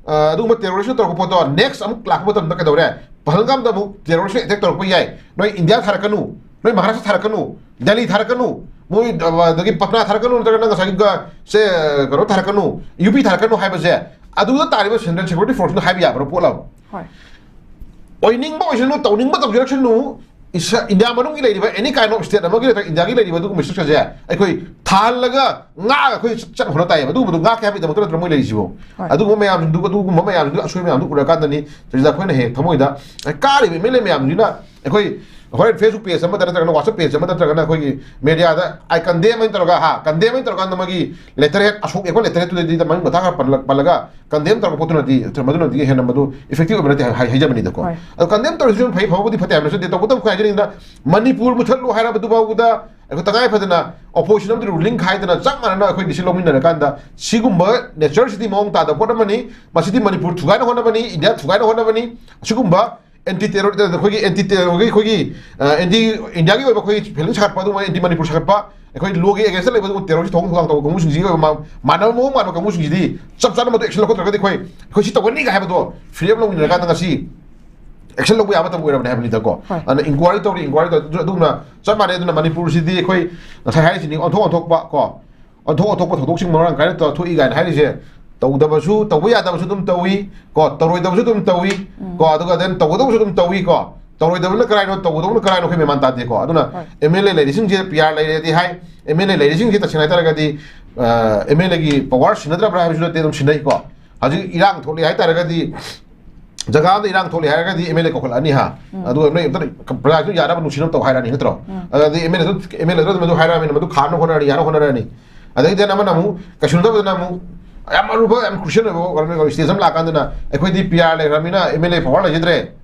ꯑ, ꯑꯗꯨꯒꯨꯝꯕ ꯇꯦꯔꯣꯔꯤꯁꯅ ꯇꯧꯔꯛꯄ ꯄꯣꯠꯇꯣ ꯅꯦꯛꯁ ꯑꯃꯨꯛ ꯂꯥꯛꯄ ꯃꯇꯝꯗ ꯀꯩꯗꯧꯔꯦ? ꯄꯍꯜꯒꯥꯝꯗ ꯑꯃꯨꯛ ꯇꯦꯔꯣꯔꯤꯁꯅ ꯑꯦꯇꯦꯛ ꯇꯧꯔꯛꯄ ꯌꯥꯏ꯫ ꯅꯣꯏ ꯏꯟꯗꯤꯌꯥ ꯊꯥꯔꯛꯀꯅꯨ, ꯅꯣꯏ ꯃꯍꯥꯔꯥꯁꯇ꯭ꯔ ꯊꯥꯔꯛꯀꯅꯨ, ꯗꯦꯜꯂꯤ ꯊꯥꯔꯛꯀꯅꯨ, ꯃꯣꯏ ꯑꯗꯒꯤ ꯄꯠꯅꯥ ꯊꯥꯔꯛꯀꯅꯨ, ꯅꯠꯇ꯭ꯔꯒꯅ ꯉꯁꯥꯏꯒꯤ ꯁꯦ ꯀꯩꯅꯣ ꯊꯥꯔꯛꯀꯅꯨ, ꯌꯨ ꯄꯤ ꯊꯥꯔꯛꯀꯅꯨ ꯍꯥꯏꯕꯁꯦ ꯑꯗꯨꯗ ꯇꯥꯔꯤꯕ ꯁꯦꯟꯇ꯭ꯔꯦꯜ ꯁꯦꯀ꯭ꯌꯨꯔꯤꯇꯤ ꯐꯣꯔꯁꯅ ꯍꯥꯏꯕ ꯌꯥꯕ꯭ꯔꯥ ꯄꯣꯠꯂꯕ? ꯍꯣꯏ꯫ ꯑꯣꯏꯅꯤꯡꯕ ꯑꯣꯏꯁꯅꯨ, ꯇꯧꯅꯤꯡꯕ ꯇꯧꯖꯔꯛꯁꯅꯨ, ꯏꯁ- ꯏꯟꯗꯤꯌꯥ ꯃꯅꯨꯡꯒꯤ ꯂꯩꯔꯤꯕ ꯑꯦꯅꯤ ꯀꯥꯏꯟ ꯑꯣꯐ ꯁ꯭ꯇꯦꯠ ꯑꯃꯒꯤ ꯅꯠꯇ꯭ꯔꯒ ꯏꯟꯗꯤꯌꯥꯒꯤ ꯂꯩꯔꯤꯕ ꯑꯗꯨꯒꯨꯝꯕ ꯁ꯭ꯇ꯭ꯔꯛꯆꯔꯁꯦ ꯑꯩꯈꯣꯏ ꯊꯥꯍꯜꯂꯒ ꯉꯥꯛꯑꯒ ꯑꯩꯈꯣꯏ ꯆꯠꯅ ꯍꯣꯠꯅ ꯇꯥꯏꯌꯦꯕ꯫ ꯑꯗꯨꯒꯨꯝꯕꯗꯣ ꯉꯥꯛꯀꯦ ꯍꯥꯏꯕꯒꯤꯗꯃꯛꯇ ꯅꯠꯇ꯭ꯔꯣ ꯃꯣꯏ ꯂꯩꯔꯤꯁꯤꯕꯣ? ꯍꯣꯏ꯫ ꯑꯗꯨꯒꯨꯝꯕ ꯃꯌꯥꯝꯁꯤꯡꯗꯨ, ꯑꯗꯨꯒꯨꯝꯕ ꯃꯌꯥꯝꯁꯤꯡꯗꯨ, ꯑꯁꯣꯏ ꯃꯌꯥꯝꯗꯨ ꯎꯔꯀꯥꯟꯗꯅꯤ ꯁꯤꯗ ꯑꯩꯈꯣꯏꯅ ꯍꯦꯛ ꯊꯃꯣꯏꯗ, ꯑꯦ, ꯀꯥꯔꯤꯕ ꯑꯦꯝ ꯑꯦꯜ ꯑꯦ ꯃꯌꯥꯝꯁꯤꯅ ꯑꯩꯈꯣꯏ ꯍꯣꯔꯦꯟ ꯐꯦꯁꯕꯨꯛ ꯄꯦꯖ ꯑꯃꯗ ꯅꯠꯇ꯭ꯔꯒꯅ ꯋꯥꯆꯞ ꯄꯦꯖ ꯑꯃ ꯅꯠꯇ꯭ꯔꯒꯅ ꯑꯩꯈꯣꯏꯒꯤ ꯃꯦꯗꯤꯌꯥꯗ "I condemn" ꯍꯥꯏꯅ ꯇꯧꯔꯒ, ꯍꯥ, ꯀꯟꯗꯦꯝ ꯍꯥꯏꯅ ꯇꯧꯔꯀꯥꯟꯗ ꯃꯥꯒꯤ ꯂꯦꯇꯔ ꯍꯦꯠ, ꯑꯁꯣꯛ ꯑꯦꯛꯄ ꯂꯦꯇꯔ ꯍꯦꯠꯇꯨꯗꯗꯤ ꯃꯃꯤꯡ ꯃꯊꯥ ꯈꯔ ꯄꯜꯂ-, ꯄꯜꯂꯒ ꯀꯟꯗꯦꯝ ꯇꯧꯔꯛꯄ ꯄꯣꯠꯇꯨꯅꯗꯤ, ꯃꯗꯨꯅꯗꯤ ꯍꯦꯟꯅ ꯃꯗꯨ ꯏꯐꯦꯛꯇꯤꯚ ꯑꯣꯏꯕ ꯅꯠꯇꯦ ꯍꯥꯏ-, ꯍꯥꯏꯖꯕꯅꯤꯗꯀꯣ꯫ ꯍꯣꯏ꯫ ꯑꯗꯣ ꯀꯟꯗꯦꯝ ꯇꯧꯔꯤꯁꯤꯁꯨ ꯐꯩ, ꯐꯕꯕꯨꯗꯤ ꯐꯠꯇꯦ ꯍꯥꯏꯕ ꯅꯠꯆꯗꯦ꯫ ꯇꯧꯕꯇꯕꯨ ꯑꯩꯈꯣꯏ ꯍꯥꯏꯖꯅꯤꯡꯉꯤꯗ ꯃꯅꯤꯄꯨꯔ ꯃꯨꯊꯠꯂꯨ ꯍꯥꯏꯔꯕꯗꯨ ꯐꯥꯎꯕꯗ ꯑꯩꯈꯣꯏ ꯇꯉꯥꯏ ꯐꯗꯅ ꯑꯣꯄꯣꯖꯤꯁꯟ ꯑꯃꯗꯤ ꯔꯨꯂꯤꯡ ꯈꯥꯏꯗꯅ ꯆꯞ ꯃꯥꯟꯅꯅ ꯑꯩꯈꯣꯏ ꯗꯤꯁꯤꯖꯟ ꯂꯧꯃꯤꯟꯅꯔꯀꯥꯟꯗ ꯁꯤꯒꯨꯝꯕ ꯅꯦꯆꯔꯁꯤꯗꯤ ꯃꯑꯣꯡ ꯇꯥꯗꯕ ꯄꯣꯠ ꯑꯃꯅꯤ꯫ ꯃꯁꯤꯗꯤ ꯃꯅꯤꯄꯨꯔ ꯊꯨꯒꯥꯏꯅ ꯍꯣꯠꯅꯕꯅꯤ, ꯏꯟꯗꯤꯌꯥ ꯊꯨꯒꯥꯏꯅ ꯍꯣꯠꯅꯕꯅꯤ꯫ ꯑꯁꯤꯒꯨꯝꯕ ꯑꯦꯟꯇꯤ ꯇꯦꯔꯣꯔ, ꯑꯩꯈꯣꯏꯒꯤ ꯑꯦꯟꯇꯤ ꯇꯦꯔꯣꯔꯒꯤ, ꯑꯩꯈꯣꯏꯒꯤ, ꯑ, ꯑꯦꯟꯇꯤ ꯏꯟꯗꯤꯌꯥꯒꯤ ꯑꯣꯏꯕ ꯑꯩꯈꯣꯏꯒꯤ ꯐꯤꯂꯝ ꯁꯥꯒꯠꯄ, ꯑꯗꯨꯒꯨꯝꯕ ꯑꯦꯟꯇꯤ ꯃꯅꯤꯄꯨꯔ ꯁꯥꯒꯠꯄ, ꯑꯩꯈꯣꯏ ꯂꯣꯒꯤ ꯑꯦꯒꯦꯟꯁꯇ ꯂꯩꯕ ꯑꯗꯨꯒꯨꯝꯕ ꯇꯦꯔꯣꯔꯁꯤ ꯊꯧꯑꯣꯡ ꯊꯧꯗꯥꯡ ꯇꯧꯕ ꯀꯥꯡꯕꯨꯁꯤꯡꯁꯤꯒꯤ ꯑꯣꯏꯕ ꯃꯥ-, ꯃꯥꯟꯅꯕ ꯃꯑꯣꯡ ꯃꯥꯟꯕ ꯀꯥꯡꯕꯨꯁꯤꯡꯁꯤꯗꯤ ꯆꯞ ꯆꯥꯅ ꯃꯗꯨ ꯑꯦꯛꯁꯟ ꯂꯧꯈꯠꯇ꯭ꯔꯒꯗꯤ ꯑꯩꯈꯣꯏ, ꯑꯩꯈꯣꯏ ꯁꯤ ꯇꯧꯒꯅꯤꯒ ꯍꯥꯏꯕꯗꯣ ꯐ꯭ꯔꯤꯗꯝ ꯂꯧꯃꯤꯟꯅꯔꯀꯥꯟꯗ ꯉꯁꯤ ꯑꯦꯛꯁꯟ ꯂꯧꯕ ꯌꯥꯕ ꯃꯇꯝ ꯑꯣꯏꯔꯕꯅꯦ ꯍꯥꯏꯕꯅꯤꯗꯀꯣ꯫ ꯍꯣꯏ꯫ ꯑꯗꯨꯅ ꯏꯟꯀ꯭ꯋꯥꯏꯔꯤ ꯇꯧꯔꯤ, ꯏꯟꯀ꯭ꯋꯥꯏꯔꯤ ꯇꯧꯔꯤ꯫ ꯑꯗꯨ-, ꯑꯗꯨꯒꯨꯝꯅ ꯆꯞ ꯃꯥꯟꯅꯩ꯫ ꯑꯗꯨꯅ ꯃꯅꯤꯄꯨꯔꯁꯤꯗꯤ ꯑꯩꯈꯣꯏ ꯉꯁꯥꯏ ꯍꯥꯏꯔꯤꯁꯤꯅꯤ, ꯑꯣꯟꯊꯣꯛ ꯑꯣꯟꯊꯣꯛꯄ ꯀꯣ, ꯑꯣꯟꯊꯣꯛ ꯑꯣꯟꯊꯣꯛꯄ ꯊꯧꯗꯣꯛꯁꯤꯡ ꯃꯔꯥꯡ ꯀꯥꯏꯅ ꯇꯧꯔ ꯊꯣꯛꯏ ꯀꯥꯏꯅ ꯍꯥꯏꯔꯤꯁꯦ ꯇꯧꯗꯕꯁꯨ, ꯇꯧꯕ ꯌꯥꯗꯕꯁꯨ ꯑꯗꯨꯝ ꯇꯧꯏ ꯀꯣ, ꯇꯧꯔꯣꯏꯗꯕꯁꯨ ꯑꯗꯨꯝ ꯇꯧꯏ ꯀꯣ, ꯑꯗꯨꯒ then ꯇꯧꯒꯗꯕꯁꯨ ꯑꯗꯨꯝ ꯇꯧꯏ ꯀꯣ꯫ ꯇꯧꯔꯣꯏꯗꯕꯅ ꯀꯔꯥꯏꯅꯣ, ꯇꯧꯒꯗꯕꯅ ꯀꯔꯥꯏꯅꯣ ꯑꯩꯈꯣꯏ ꯃꯦꯟ ꯃꯥꯟ ꯇꯥꯗꯦꯀꯣ꯫ ꯑꯗꯨꯅ ꯍꯣꯏ꯫ ꯑꯦꯝ ꯑꯦꯜ ꯑꯦ ꯂꯩꯔꯤꯁꯤꯡꯁꯦ ꯄꯤ ꯑꯥꯔ ꯂꯩꯔꯦꯗꯤ ꯍꯥꯏ, ꯑꯦꯝ ꯑꯦꯜ ꯑꯦ ꯂꯩꯔꯤꯁꯤꯡꯁꯦ ꯇꯁꯦꯡꯅ ꯍꯥꯏꯇꯥꯔꯒꯗꯤ ꯑꯦꯝ ꯑꯦꯜ ꯑꯦꯒꯤ ꯄꯋꯥꯔ ꯁꯤꯟꯅꯗ꯭ꯔꯕ꯭ꯔꯥ ꯍꯥꯏꯕꯁꯨ ꯅꯠꯇꯦ, ꯑꯗꯨꯝ ꯁꯤꯟꯅꯩꯀꯣ꯫ ꯍꯧꯖꯤꯛ ꯏꯔꯥꯡ ꯊꯣꯛꯂꯦ ꯍꯥꯏꯇꯥꯔꯒꯗꯤ, ꯖꯒꯥ ꯑꯃꯗ ꯏꯔꯥꯡ ꯊꯣꯛꯂꯦ ꯍꯥꯏꯔꯒꯗꯤ ꯑꯦꯝ ꯑꯦꯜ ꯑꯦ ꯀꯧꯈꯠꯂꯛꯑꯅꯤ ꯍꯥ꯫ ꯑꯗꯨꯒ ꯅꯣꯏ ꯑꯝꯇ ꯄ꯭ꯔꯖꯥꯁꯤꯡ ꯌꯥꯅꯕ ꯅꯨꯡꯁꯤꯅꯕ ꯇꯧ ꯍꯥꯏꯔꯛꯑꯅꯤ ꯅꯠꯇ꯭ꯔꯣ? ꯑꯗꯨꯗꯤ ꯑꯦꯝ ꯑꯦꯜ ꯑꯦꯗꯨ, ꯑꯦꯝ ꯑꯦꯜ ꯑꯦꯗꯨ ꯑꯗꯨꯝ ꯍꯥꯏꯔꯛꯑꯕꯅꯤꯅ ꯃꯗꯨ ꯈꯥꯝꯅ ꯍꯣꯠꯅꯔꯅꯤ, ꯌꯥꯅ ꯍꯣꯠꯅꯔꯅꯤ꯫ ꯑꯗꯩꯗꯤ ꯑꯃꯅ ꯑꯃꯨꯛ ꯀꯩꯁꯨ ꯅꯠꯇꯕꯗꯅ ꯑꯃꯨꯛ ꯌꯥꯝ ꯑꯔꯨꯕ, ꯌꯥꯝ ꯀ꯭ꯔꯨꯁꯤꯌꯦꯜ ꯑꯣꯏꯕ ꯁ꯭ꯇꯦꯖ ꯑꯃ ꯂꯥꯛꯀꯥꯟꯗꯅ ꯑꯩꯈꯣꯏꯗꯤ ꯄꯤ ꯑꯥꯔ ꯂꯩꯈ꯭ꯔꯕꯅꯤꯅ ꯑꯦꯝ ꯑꯦꯜ ꯑꯦ ꯄꯋꯥꯔ ꯂꯩꯖꯗ꯭ꯔꯦ,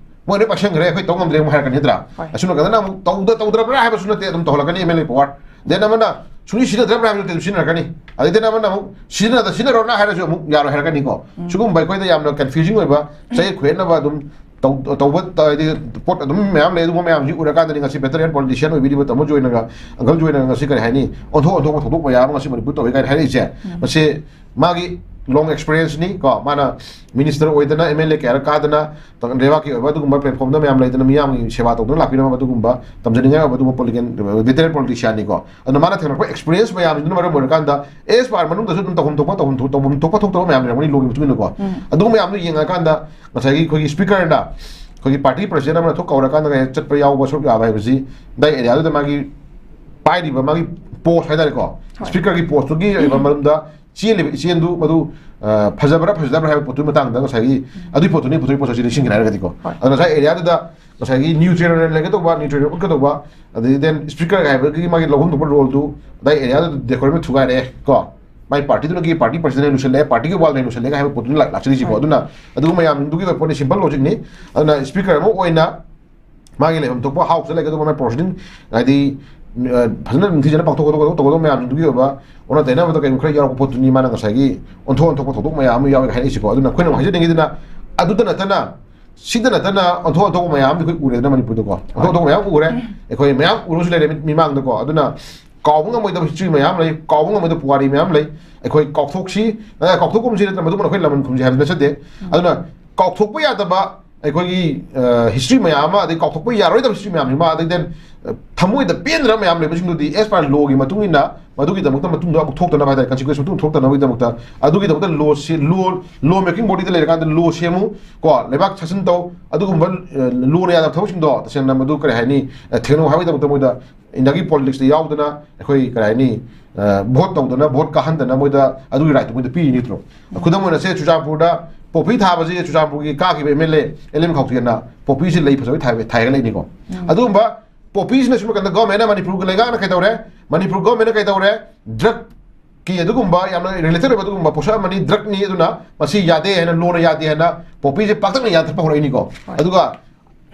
ꯃꯣꯏ ꯂꯣꯏ ꯄꯥꯏꯁꯟꯈ꯭ꯔꯦ, ꯑꯩꯈꯣꯏ ꯇꯧ ꯉꯝꯗ꯭ꯔꯦ ꯑꯃꯨꯛ ꯍꯥꯏꯔꯛꯀꯅꯤ ꯅꯠꯇ꯭ꯔꯥ? ꯍꯣꯏ꯫ ꯑꯁꯨꯝꯅ ꯀꯟꯗꯅ ꯑꯃꯨꯛ ꯇꯧꯗ-, ꯇꯧꯗ꯭ꯔꯕ꯭ꯔꯥ ꯍꯥꯏꯕꯁꯨ ꯅꯠꯇꯦ, ꯑꯗꯨꯝ ꯇꯧꯍꯜꯂꯛꯀꯅꯤ ꯑꯦꯝ ꯑꯦꯜ ꯑꯦ ꯄꯋꯥꯔ꯫ ꯗꯦꯟ ꯑꯃꯅ ꯁꯨꯡꯁꯤ ꯁꯤꯖꯤꯟꯅꯗ꯭ꯔꯕ꯭ꯔꯥ ꯍꯥꯏꯕꯁꯨ ꯅꯠꯇꯦ, ꯑꯗꯨꯝ ꯁꯤꯖꯤꯟꯅꯔꯛꯀꯅꯤ꯫ ꯑꯗꯩ ꯗꯦꯟ ꯑꯃꯅ ꯑꯃꯨꯛ ꯁꯤꯖꯤꯟꯅꯗ ꯁꯤꯖꯤꯟꯅꯔꯣꯅ ꯍꯥꯏꯔꯁꯨ ꯑꯃꯨꯛ ꯌꯥꯔꯣꯏ ꯍꯥꯏꯔꯛꯀꯅꯤꯀꯣ꯫ ꯁꯤꯒꯨꯝꯕ ꯑꯩꯈꯣꯏꯗ ꯌꯥꯝꯅ ꯀꯟꯐ꯭ꯌꯨꯖꯤꯡ ꯑꯣꯏꯕ, ꯆꯌꯦꯠ ꯈꯣꯏꯌꯦꯠꯅꯕ ꯑꯗꯨꯝ ꯇꯧ-, ꯇꯧꯕ, ꯍꯥꯏꯗꯤ ꯄꯣꯠ ꯑꯗꯨꯝ ꯃꯌꯥꯝ ꯂꯩ꯫ ꯑꯗꯨꯒꯨꯝꯕ ꯃꯌꯥꯝꯁꯤ ꯎꯔꯀꯥꯟꯗꯅꯤ ꯉꯁꯤ ꯚꯦꯇꯔꯦꯟ ꯄꯣꯂꯤꯇꯤꯁꯤꯌꯥꯟ ꯑꯣꯏꯕꯤꯔꯤꯕ ꯇꯥꯃꯣ ꯖꯣꯏꯅꯒ, ꯑꯪꯀꯜ ꯖꯣꯏꯅꯒ ꯉꯁꯤ ꯀꯔꯤ ꯍꯥꯏꯅꯤ, ꯑꯣꯟꯊꯣꯛ ꯑꯣꯟꯊꯣꯛꯄ ꯊꯧꯗꯣꯛ ꯃꯌꯥꯝ ꯑꯃ ꯉꯁꯤ ꯃꯅꯤꯄꯨꯔ ꯇꯧꯏ ꯀꯥꯏꯅ ꯍꯥꯏꯔꯛꯏꯁꯦ꯫ ꯃꯁꯤ ꯃꯥꯒꯤ ꯂꯣꯡ ꯑꯦꯛꯁꯄꯤꯔꯤꯌꯦꯟꯁꯅꯤ ꯀꯣ꯫ ꯃꯥꯅ ꯃꯤꯅꯤꯁꯇꯔ ꯑꯣꯏꯗꯅ, ꯑꯦꯝ ꯑꯦꯜ ꯑꯦ ꯀꯌꯥꯔꯛ ꯀꯥꯗꯅ, ꯂꯩꯕꯥꯛꯀꯤ ꯑꯣꯏꯕ ꯑꯗꯨꯒꯨꯝꯕ ꯄ꯭ꯂꯦꯠꯐꯣꯝꯗ ꯃꯌꯥꯝ ꯂꯩꯗꯅ, ꯃꯤꯌꯥꯝꯒꯤ ꯁꯦꯕꯥ ꯇꯧꯗꯨꯅ ꯂꯥꯛꯄꯤꯔꯝꯕ ꯑꯗꯨꯒꯨꯝꯕ ꯇꯝꯖꯅꯤꯡꯉꯥꯏ ꯑꯣꯏꯕ ꯑꯗꯨꯒꯨꯝꯕ ꯄꯣꯂꯤꯇꯤꯀꯦꯜ, ꯚꯦꯇꯔꯦꯟ ꯄꯣꯂꯤꯇꯤꯁꯤꯌꯥꯟꯅꯤꯀꯣ꯫ ꯑꯗꯨꯅ ꯃꯥꯅ ꯊꯦꯡꯅꯔꯛꯄ ꯑꯦꯛꯁꯄꯤꯔꯤꯌꯦꯟꯁ ꯃꯌꯥꯝꯁꯤꯅ ꯃꯔꯝ ꯑꯣꯏꯔꯀꯥꯟꯗ, ꯑꯦꯁ ꯄꯥꯔ ꯃꯅꯨꯡꯗꯁꯨ ꯑꯗꯨꯝ ꯇꯧꯐꯝ ꯊꯣꯛꯄ, ꯇꯧꯐꯝ ꯊꯣꯛ-, ꯇꯧꯐꯝ ꯊꯣꯛꯄ ꯊꯣꯛꯇꯕ ꯃꯌꯥꯝ ꯂꯩꯔꯝꯒꯅꯤ ꯂꯣꯒꯤ ꯃꯇꯨꯡ ꯏꯟꯅꯀꯣ꯫ ꯎꯝ꯫ ꯑꯗꯨꯒꯨꯝꯕ ꯃꯌꯥꯝꯗꯨ ꯌꯦꯡꯉꯀꯥꯟꯗ ꯉꯁꯥꯏꯒꯤ ꯑꯩꯈꯣꯏꯒꯤ ꯁ꯭ꯄꯤꯀꯔꯅ ꯑꯩꯈꯣꯏꯒꯤ ꯄꯥꯔꯇꯤ ꯄ꯭ꯔꯁꯤꯗꯦꯟ ꯑꯃꯅ ꯊꯣꯛ ꯀꯧꯔꯀꯥꯟꯗ ꯉꯁꯥꯏ ꯆꯠꯄ ꯌꯥꯎꯕ, ꯁꯔꯨꯛ ꯌꯥꯕ ꯍꯥꯏꯕꯁꯤ ꯑꯗꯥꯏ ꯑꯦꯔꯤꯌꯥꯗꯨꯗ ꯃꯥꯒꯤ ꯄꯥꯏꯔꯤꯕ ꯃꯥꯒꯤ ꯄꯣꯁ ꯍꯥꯏꯇꯥꯔꯦꯀꯣ, ꯍꯣꯏ꯫ ꯁ꯭ꯄꯤꯀꯔꯒꯤ ꯄꯣꯁꯇꯨꯒꯤ ꯑꯣꯏꯕ ꯃꯔꯝꯗ ꯆꯦꯜꯂꯤꯕ ꯏꯆꯦꯜꯗꯨ ꯃꯗꯨ, ꯑ, ꯐꯖꯕ꯭ꯔꯥ ꯐꯖꯗꯕ꯭ꯔꯥ ꯍꯥꯏꯕ ꯄꯣꯠꯇꯨꯒꯤ ꯃꯇꯥꯡꯗ ꯉꯁꯥꯏꯒꯤ ꯑꯗꯨꯒꯤ ꯄꯣꯠꯇꯨꯅꯤ ꯄꯨꯊꯣꯛꯏ ꯄꯣꯠꯁꯛꯁꯤ ꯅꯤꯡꯁꯤꯡꯒꯦ ꯍꯥꯏꯔꯒꯗꯤꯀꯣ꯫ ꯍꯣꯏ꯫ ꯑꯗꯣ ꯉꯁꯥꯏ ꯑꯦꯔꯤꯌꯥꯗꯨꯗ ꯉꯁꯥꯏꯒꯤ ꯅ꯭ꯌꯨꯇ꯭ꯔꯦꯜ ꯂꯩꯒꯗꯧꯕ, ꯅ꯭ꯌꯨꯇ꯭ꯔꯦꯜ ꯎꯠꯀꯗꯧꯕ, ꯑꯗꯩ ꯗꯦꯟ ꯁ꯭ꯄꯤꯀꯔ ꯍꯥꯏꯕꯒꯤ ꯃꯥꯒꯤ ꯂꯧꯐꯝ ꯊꯣꯛꯄ ꯔꯣꯜꯗꯨ ꯑꯗꯥꯏ ꯑꯦꯔꯤꯌꯥꯗꯨꯗ ꯗꯦꯀꯣꯔꯝ ꯊꯨꯒꯥꯏꯔꯛꯑꯦ ꯀꯣ꯫ ꯃꯥꯏ ꯄꯥꯔꯇꯤꯗꯨꯅꯒꯤ ꯄꯥꯔꯇꯤ ꯄ꯭ꯔꯁꯤꯗꯦꯟ ꯂꯣꯏꯁꯤꯜꯂꯛꯑꯦ, ꯄꯥꯔꯇꯤꯒꯤ ꯋꯥꯜ ꯂꯣꯏꯁꯤꯜꯂꯛꯑꯦ ꯍꯥꯏꯕ ꯄꯣꯠꯇꯨꯅꯤ ꯂꯥꯛ-, ꯂꯥꯛꯆꯔꯤꯁꯤꯀꯣ꯫ ꯍꯣꯏ꯫ ꯑꯗꯨꯅ ꯑꯗꯨꯒꯨꯝꯕ ꯃꯌꯥꯝꯗꯨꯒꯤ ꯑꯣꯏꯕ ꯄꯣꯠꯅꯤ, ꯁꯤꯝꯄꯜ ꯂꯣꯖꯤꯛꯅꯤ꯫ ꯑꯗꯨꯅ ꯁ꯭ꯄꯤꯀꯔ ꯑꯃ ꯑꯣꯏꯅ ꯃꯥꯒꯤ ꯂꯩꯐꯝ ꯊꯣꯛꯄ ꯍꯥꯎꯁꯇ ꯂꯩꯒꯗꯧꯕ ꯃꯥꯏ ꯄ꯭ꯔꯣꯁꯤꯗꯤꯡ, ꯍꯥꯏꯗꯤ, ꯑ, ꯐꯖꯅ ꯅꯤꯡꯊꯤꯖꯅ ꯄꯥꯡꯊꯣꯛꯀꯗꯧꯕ, ꯇꯧꯒꯗꯧꯕ ꯃꯌꯥꯝꯗꯨꯒꯤ ꯑꯣꯏꯕ ꯑꯣꯟꯅ ꯇꯩꯅꯕꯗ ꯀꯩꯒꯨꯝꯕ ꯈꯔ ꯌꯥꯎꯔꯛꯄ ꯄꯣꯠꯇꯨꯅꯤ ꯃꯥꯅ ꯉꯁꯥꯏꯒꯤ ꯑꯣꯟꯊꯣꯛ ꯑꯣꯟꯊꯣꯛꯄ ꯊꯧꯗꯣꯛ ꯃꯌꯥꯝ ꯑꯃ ꯌꯥꯎꯋꯦ ꯍꯥꯏꯔꯛꯏꯁꯤꯀꯣ꯫ ꯑꯗꯨꯅ ꯑꯩꯈꯣꯏꯅ ꯑꯃꯨꯛ ꯍꯥꯏꯖꯅꯤꯡꯉꯤꯗꯨꯅ, ꯑꯗꯨꯗ ꯅꯠꯇꯅ, ꯁꯤꯗ ꯅꯠꯇꯅ ꯑꯣꯟꯊꯣꯛ ꯑꯣꯟꯊꯣꯛꯄ ꯃꯌꯥꯝ ꯑꯃꯗꯤ ꯑꯩꯈꯣꯏ ꯎꯔꯦꯗꯅ ꯃꯅꯤꯄꯨꯔꯗꯀꯣ꯫ ꯑꯣꯟꯊꯣꯛ ꯑꯣꯟꯊꯣꯛꯄ ꯃꯌꯥꯝ ꯎꯔꯦ, ꯑꯩꯈꯣꯏ ꯃꯌꯥꯝ ꯎꯔꯁꯨ ꯂꯩꯔꯦ ꯃꯤꯠ ꯃꯤꯃꯥꯡꯗꯀꯣ꯫ ꯑꯗꯨꯅ ꯀꯥꯎꯕ ꯉꯝꯃꯣꯏꯗꯕ ꯍꯤꯁꯇ꯭ꯔꯤ ꯃꯌꯥꯝ ꯂꯩ, ꯀꯥꯎꯕ ꯉꯝꯃꯣꯏꯗꯕ ꯄꯨꯋꯥꯔꯤ ꯃꯌꯥꯝ ꯂꯩ꯫ ꯑꯩꯈꯣꯏ ꯀꯥꯎꯊꯣꯛꯁꯤ, ꯑ, ꯀꯥꯎꯊꯣꯛꯀꯨꯝꯁꯤ ꯅꯠꯇꯅ ꯃꯗꯨꯃ ꯑꯩꯈꯣꯏ ꯂꯃꯟ ꯈꯨꯝꯁꯤ ꯍꯥꯏꯕ ꯅꯠꯆꯗꯦ꯫ ꯑꯗꯨꯅ ꯀꯥꯎꯊꯣꯛꯄ ꯌꯥꯗꯕ ꯑꯩꯈꯣꯏꯒꯤ, ꯑ, ꯍꯤꯁꯇ꯭ꯔꯤ ꯃꯌꯥꯝ ꯑꯃ, ꯑꯗꯩ ꯀꯥꯎꯊꯣꯛꯄ ꯌꯥꯔꯣꯏꯗꯕ ꯍꯤꯁꯇ꯭ꯔꯤ ꯃꯌꯥꯝ ꯑꯃ, ꯑꯗꯩ then, ꯑ, ꯊꯃꯣꯏꯗ ꯄꯦꯟꯗ꯭ꯔꯕ ꯃꯌꯥꯝ ꯂꯩꯕꯁꯤꯡꯗꯨꯗꯤ as per ꯂꯣꯒꯤ ꯃꯇꯨꯡ ꯏꯟꯅ ꯃꯗꯨꯒꯤꯗꯃꯛꯇ ꯃꯇꯨꯡꯗ ꯑꯃꯨꯛ ꯊꯣꯛꯇꯅꯕ ꯍꯥꯏꯇꯥꯔꯦ, ꯀꯟꯁꯤꯀ꯭ꯋꯦꯟꯁ ꯃꯇꯨꯡ ꯊꯣꯛꯇꯅꯕꯒꯤꯗꯃꯛꯇ, ꯑꯗꯨꯒꯤꯗꯃꯛꯇ ꯂꯣ ꯁꯤ-, ꯂꯣ, ꯂꯣ ꯃꯦꯀꯤꯡ ꯕꯣꯗꯤꯗ ꯂꯩꯔꯀꯥꯟꯗ ꯂꯣ ꯁꯦꯝꯃꯨ ꯀꯣ, ꯂꯩꯕꯥꯛ ꯁꯥꯁꯟ ꯇꯧ, ꯑꯗꯨꯒꯨꯝꯕ, ꯑ, ꯂꯣꯅ ꯌꯥꯗꯕ ꯊꯕꯛꯁꯤꯡꯗꯣ ꯇꯁꯦꯡꯅ ꯃꯗꯨ ꯀꯔꯤ ꯍꯥꯏꯅꯤ, ꯑ, ꯊꯦꯡꯅꯧ ꯍꯥꯏꯕꯒꯤꯗꯃꯛꯇ ꯃꯣꯏꯗ ꯏꯟꯗꯤꯌꯥꯒꯤ ꯄꯣꯂꯤꯇꯤꯛꯁꯇ ꯌꯥꯎꯗꯅ ꯑꯩꯈꯣꯏ ꯀꯔꯤ ꯍꯥꯏꯅꯤ, ꯑ, ꯚꯣꯠ ꯇꯧꯗꯅ, ꯚꯣꯠ ꯀꯥꯍꯟꯗꯅ ꯃꯣꯏꯗ ꯑꯗꯨꯒꯤ ꯔꯥꯏꯠꯇꯨ ꯃꯣꯏꯗ ꯄꯤꯔꯤ ꯅꯠꯇ꯭ꯔꯣ? ꯈꯨꯗꯝ ꯑꯣꯏꯅ ꯁꯦ, ꯆꯨꯔꯆꯥꯟꯄꯨꯔꯗ ꯄꯣꯄꯤ ꯊꯥꯕꯁꯦ, ꯆꯨꯔꯆꯥꯟꯄꯨꯔꯒꯤ ꯀꯥꯈꯤꯕ M L A L M ꯈꯥꯎꯇꯦꯟꯅ ꯄꯣꯄꯤꯁꯦ ꯂꯩ ꯐꯖꯕꯩ ꯊꯥꯏ-, ꯊꯥꯏꯒꯠꯂꯛꯏꯅꯤꯀꯣ꯫ ꯑꯗꯨꯒꯨꯝꯕ ꯄꯣꯄꯤꯁꯤꯅ ꯁꯨꯝ ꯀꯥꯟꯗ ꯒꯣꯔꯃꯦꯟꯅ, ꯃꯅꯤꯄꯨꯔꯒꯤ ꯂꯩꯉꯥꯛꯅ ꯀꯩꯗꯧꯔꯦ? ꯃꯅꯤꯄꯨꯔ ꯒꯣꯔꯃꯦꯟꯅ ꯀꯩꯗꯧꯔꯦ? ꯗ꯭ꯔꯒꯀꯤ ꯑꯗꯨꯒꯨꯝꯕ ꯌꯥꯝꯅ ꯔꯤꯂꯦꯇꯦꯠ ꯑꯣꯏꯕ ꯑꯗꯨꯒꯨꯝꯕ ꯄꯣꯠꯁꯛ ꯑꯃꯅꯤ, ꯗ꯭ꯔꯒꯅꯤ, ꯑꯗꯨꯅ ꯃꯁꯤ ꯌꯥꯗꯦ ꯍꯥꯏꯅ, ꯂꯣꯅ ꯌꯥꯗꯦ ꯍꯥꯏꯅ ꯄꯣꯄꯤꯁꯦ ꯄꯥꯛꯇꯛꯅ ꯌꯥꯟꯊꯠꯄ ꯍꯧꯔꯛꯏꯅꯤꯀꯣ꯫ ꯍꯣꯏ꯫ ꯑꯗꯨꯒ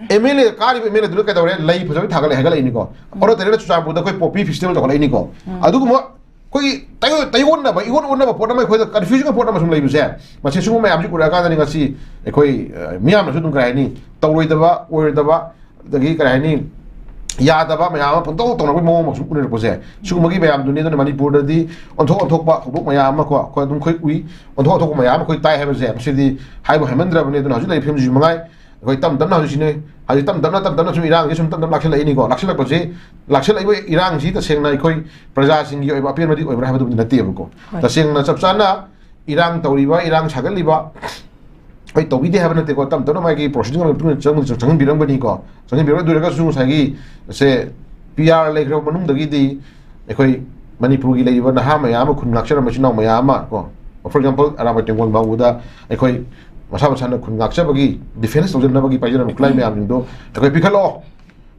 ꯑꯦꯝ ꯑꯦꯜ ꯑꯦ, ꯀꯥꯔꯤꯕ ꯑꯦꯝ ꯑꯦꯜ ꯑꯦꯗꯨꯅ ꯀꯩꯗꯧꯔꯦ? ꯂꯩ ꯐꯖꯕ ꯊꯥꯒꯠꯂꯦ, ꯍꯥꯏꯒꯠꯂꯛꯏꯅꯤꯀꯣ꯫ ꯑꯣꯟꯅ ꯇꯩꯅꯅ ꯆꯨꯔꯆꯥꯟꯄꯨꯔꯗ ꯑꯩꯈꯣꯏ ꯄꯣꯄꯤ ꯐꯦꯁꯇꯤꯚꯦꯜ ꯇꯧꯈꯠꯂꯛꯏꯅꯤꯀꯣ꯫ ꯑꯗꯨꯒꯨꯝꯕ ꯑꯩꯈꯣꯏꯒꯤ ꯇꯩ-, ꯇꯩꯑꯣꯟꯅꯕ, ꯏꯑꯣꯟ ꯑꯣꯟꯅꯕ ꯄꯣꯠ ꯑꯃ, ꯑꯩꯈꯣꯏꯗ ꯀꯟꯐ꯭ꯌꯨꯖꯟ ꯄꯣꯠ ꯑꯃ ꯁꯨꯝ ꯂꯩꯕꯁꯦ, ꯃꯁꯤ ꯁꯤꯒꯨꯝꯕ ꯃꯌꯥꯝꯁꯤ ꯎꯔꯛꯑꯀꯥꯟꯗꯅꯤ ꯉꯁꯤ ꯑꯩꯈꯣꯏ, ꯑ, ꯃꯤꯌꯥꯝꯅꯁꯨ ꯑꯗꯨꯝ ꯀꯔꯤ ꯍꯥꯏꯅꯤ, ꯇꯧꯔꯣꯏꯗꯕ, ꯑꯣꯏꯔꯣꯏꯗꯕ, ꯑꯗꯒꯤ ꯀꯔꯤ ꯍꯥꯏꯅꯤ, ꯌꯥꯗꯕ ꯃꯌꯥꯝ ꯑꯃ ꯄꯪꯇꯧ ꯇꯧꯅꯕꯒꯤ ꯃꯑꯣꯡ ꯑꯃ ꯁꯨꯝ ꯎꯅꯔꯛꯄꯁꯦ, ꯁꯤꯒꯨꯝꯕꯒꯤ ꯃꯌꯥꯝꯗꯨꯅꯤ꯫ ꯑꯗꯨꯅ ꯃꯅꯤꯄꯨꯔꯗꯗꯤ ꯑꯣꯟꯊꯣꯛ ꯑꯣꯟꯊꯣꯛꯄ ꯊꯧꯗꯣꯛ ꯃꯌꯥꯝ ꯑꯃ ꯀꯣ, ꯑꯩꯈꯣꯏ ꯑꯗꯨꯝ ꯑꯩꯈꯣꯏ ꯎꯏ, ꯑꯣꯟꯊꯣꯛ ꯑꯣꯟꯊꯣꯛꯄ ꯃꯌꯥꯝ ꯑꯃ ꯑꯩꯈꯣꯏ ꯇꯥꯏ ꯍꯥꯏꯕꯁꯦ꯫ ꯃꯁꯤꯗꯤ ꯍꯥꯏꯕ ꯍꯥꯏꯃꯟꯗ꯭ꯔꯕꯅꯤ꯫ ꯑꯗꯨꯅ ꯍꯧꯖꯤꯛ ꯂꯩꯔꯤꯕ ꯐꯤꯕꯝꯁꯤꯁꯨ ꯃꯉꯥꯏ, ꯑꯩꯈꯣꯏ ꯇꯞ ꯇꯞꯅ ꯍꯧꯖꯤꯛꯁꯤꯅꯦ, ꯍꯧꯖꯤꯛ ꯇꯞ ꯇꯞꯅ ꯇꯞ ꯇꯞꯅ ꯁꯨꯝ ꯏꯔꯥꯡꯁꯤ ꯁꯨꯝ ꯇꯞ ꯇꯞꯅ ꯂꯥꯛꯁꯤꯜꯂꯛꯏꯅꯤꯀꯣ꯫ ꯂꯥꯛꯁꯤꯜꯂꯛꯄꯁꯤ, ꯂꯥꯛꯁꯤꯜꯂꯛꯏꯕ ꯏꯔꯥꯡꯁꯤ ꯇꯁꯦꯡꯅ ꯑꯩꯈꯣꯏ ꯄ꯭ꯔꯖꯥꯁꯤꯡꯒꯤ ꯑꯣꯏꯕ ꯑꯄꯦꯟꯕꯗꯤ ꯑꯣꯏꯕ꯭ꯔꯥ ꯍꯥꯏꯕꯗꯨꯕꯨꯗꯤ ꯅꯠꯇꯦꯕꯀꯣ꯫ ꯍꯣꯏ꯫ ꯇꯁꯦꯡꯅ ꯆꯞ ꯆꯥꯅ ꯏꯔꯥꯡ ꯇꯧꯔꯤꯕ, ꯏꯔꯥꯡ ꯁꯥꯒꯠꯂꯤꯕ, ꯍꯣꯏ, ꯇꯧꯕꯤꯗꯦ ꯍꯥꯏꯕ ꯅꯠꯇꯦꯀꯣ꯫ ꯇꯞ ꯇꯞꯅ ꯃꯥꯒꯤ ꯄ꯭ꯔꯣꯁꯤꯗꯤꯡ ꯃꯇꯨꯡ ꯏꯟꯅ ꯆꯪꯕꯗꯤ ꯆꯪꯍꯟꯕꯤꯔꯝꯒꯅꯤꯀꯣ꯫ ꯆꯪꯍꯟꯕꯤꯔꯝꯒꯅꯤ꯫ ꯑꯗꯨ ꯑꯣꯏꯔꯒꯁꯨ ꯉꯁꯥꯏꯒꯤ ꯁꯦ ꯄꯤ ꯑꯥꯔ ꯂꯩꯈ꯭ꯔꯕ ꯃꯅꯨꯡꯗꯒꯤꯗꯤ ꯑꯩꯈꯣꯏ ꯃꯅꯤꯄꯨꯔꯒꯤ ꯂꯩꯔꯤꯕ ꯅꯍꯥ ꯃꯌꯥꯝ ꯑꯃ, ꯈꯨꯟ ꯉꯥꯛꯆꯔꯝꯕ ꯏꯆꯤꯟ ꯏꯅꯥꯎ ꯃꯌꯥꯝ ꯑꯃ ꯀꯣ, for example, ꯑꯔꯥꯡꯕꯥꯏ ꯇꯦꯡꯒꯣꯜ ꯐꯥꯎꯕꯗ ꯑꯩꯈꯣꯏ ꯃꯁꯥ ꯃꯁꯥꯅ ꯈꯨꯟ ꯉꯥꯛꯆꯕꯒꯤ, ꯗꯤꯐꯦꯟꯁ ꯇꯧꯖꯅꯕꯒꯤ ꯄꯥꯏꯖꯔꯝꯕ ꯈꯨꯠꯂꯥꯏ ꯃꯌꯥꯝꯁꯤꯡꯗꯣ ꯑꯩꯈꯣꯏ ꯄꯤꯈꯠꯂꯛꯑꯣ꯫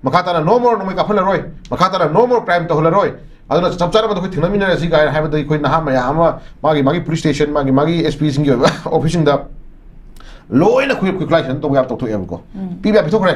ꯃꯈꯥ ꯇꯥꯅ no more ꯅꯣꯡꯃꯩ ꯀꯥꯞꯍꯜꯂꯔꯣꯏ, ꯃꯈꯥ ꯇꯥꯅ no more crime ꯇꯧꯍꯜꯂꯔꯣꯏ꯫ ꯑꯗꯨꯅ ꯆꯞ ꯆꯥꯅ ꯃꯗꯨ ꯑꯩꯈꯣꯏ ꯊꯦꯡꯅꯃꯤꯟꯅꯔꯁꯤ ꯀꯥꯏꯅ ꯍꯥꯏꯕꯗ, ꯑꯩꯈꯣꯏ ꯅꯍꯥ ꯃꯌꯥꯝ ꯑꯃ ꯃꯥꯒꯤ ꯃꯥꯒꯤ ꯄꯨꯂꯤꯁ ꯁ꯭ꯇꯦꯁꯟ, ꯃꯥꯒꯤ ꯃꯥꯒꯤ ꯑꯦꯁ ꯄꯤꯁꯤꯡꯒꯤ ꯑꯣꯏꯕ ꯑꯣꯐꯤꯁꯁꯤꯡꯗ ꯂꯣꯏꯅ ꯈꯨꯠ ꯈꯨꯠꯂꯥꯏ ꯁꯟ ꯇꯧꯕ ꯌꯥꯕ ꯇꯧꯊꯣꯛꯑꯦꯕꯀꯣ꯫ ꯎꯝ꯫ ꯄꯤꯕ ꯌꯥꯕ ꯄꯤꯊꯣꯛꯈ꯭ꯔꯦ꯫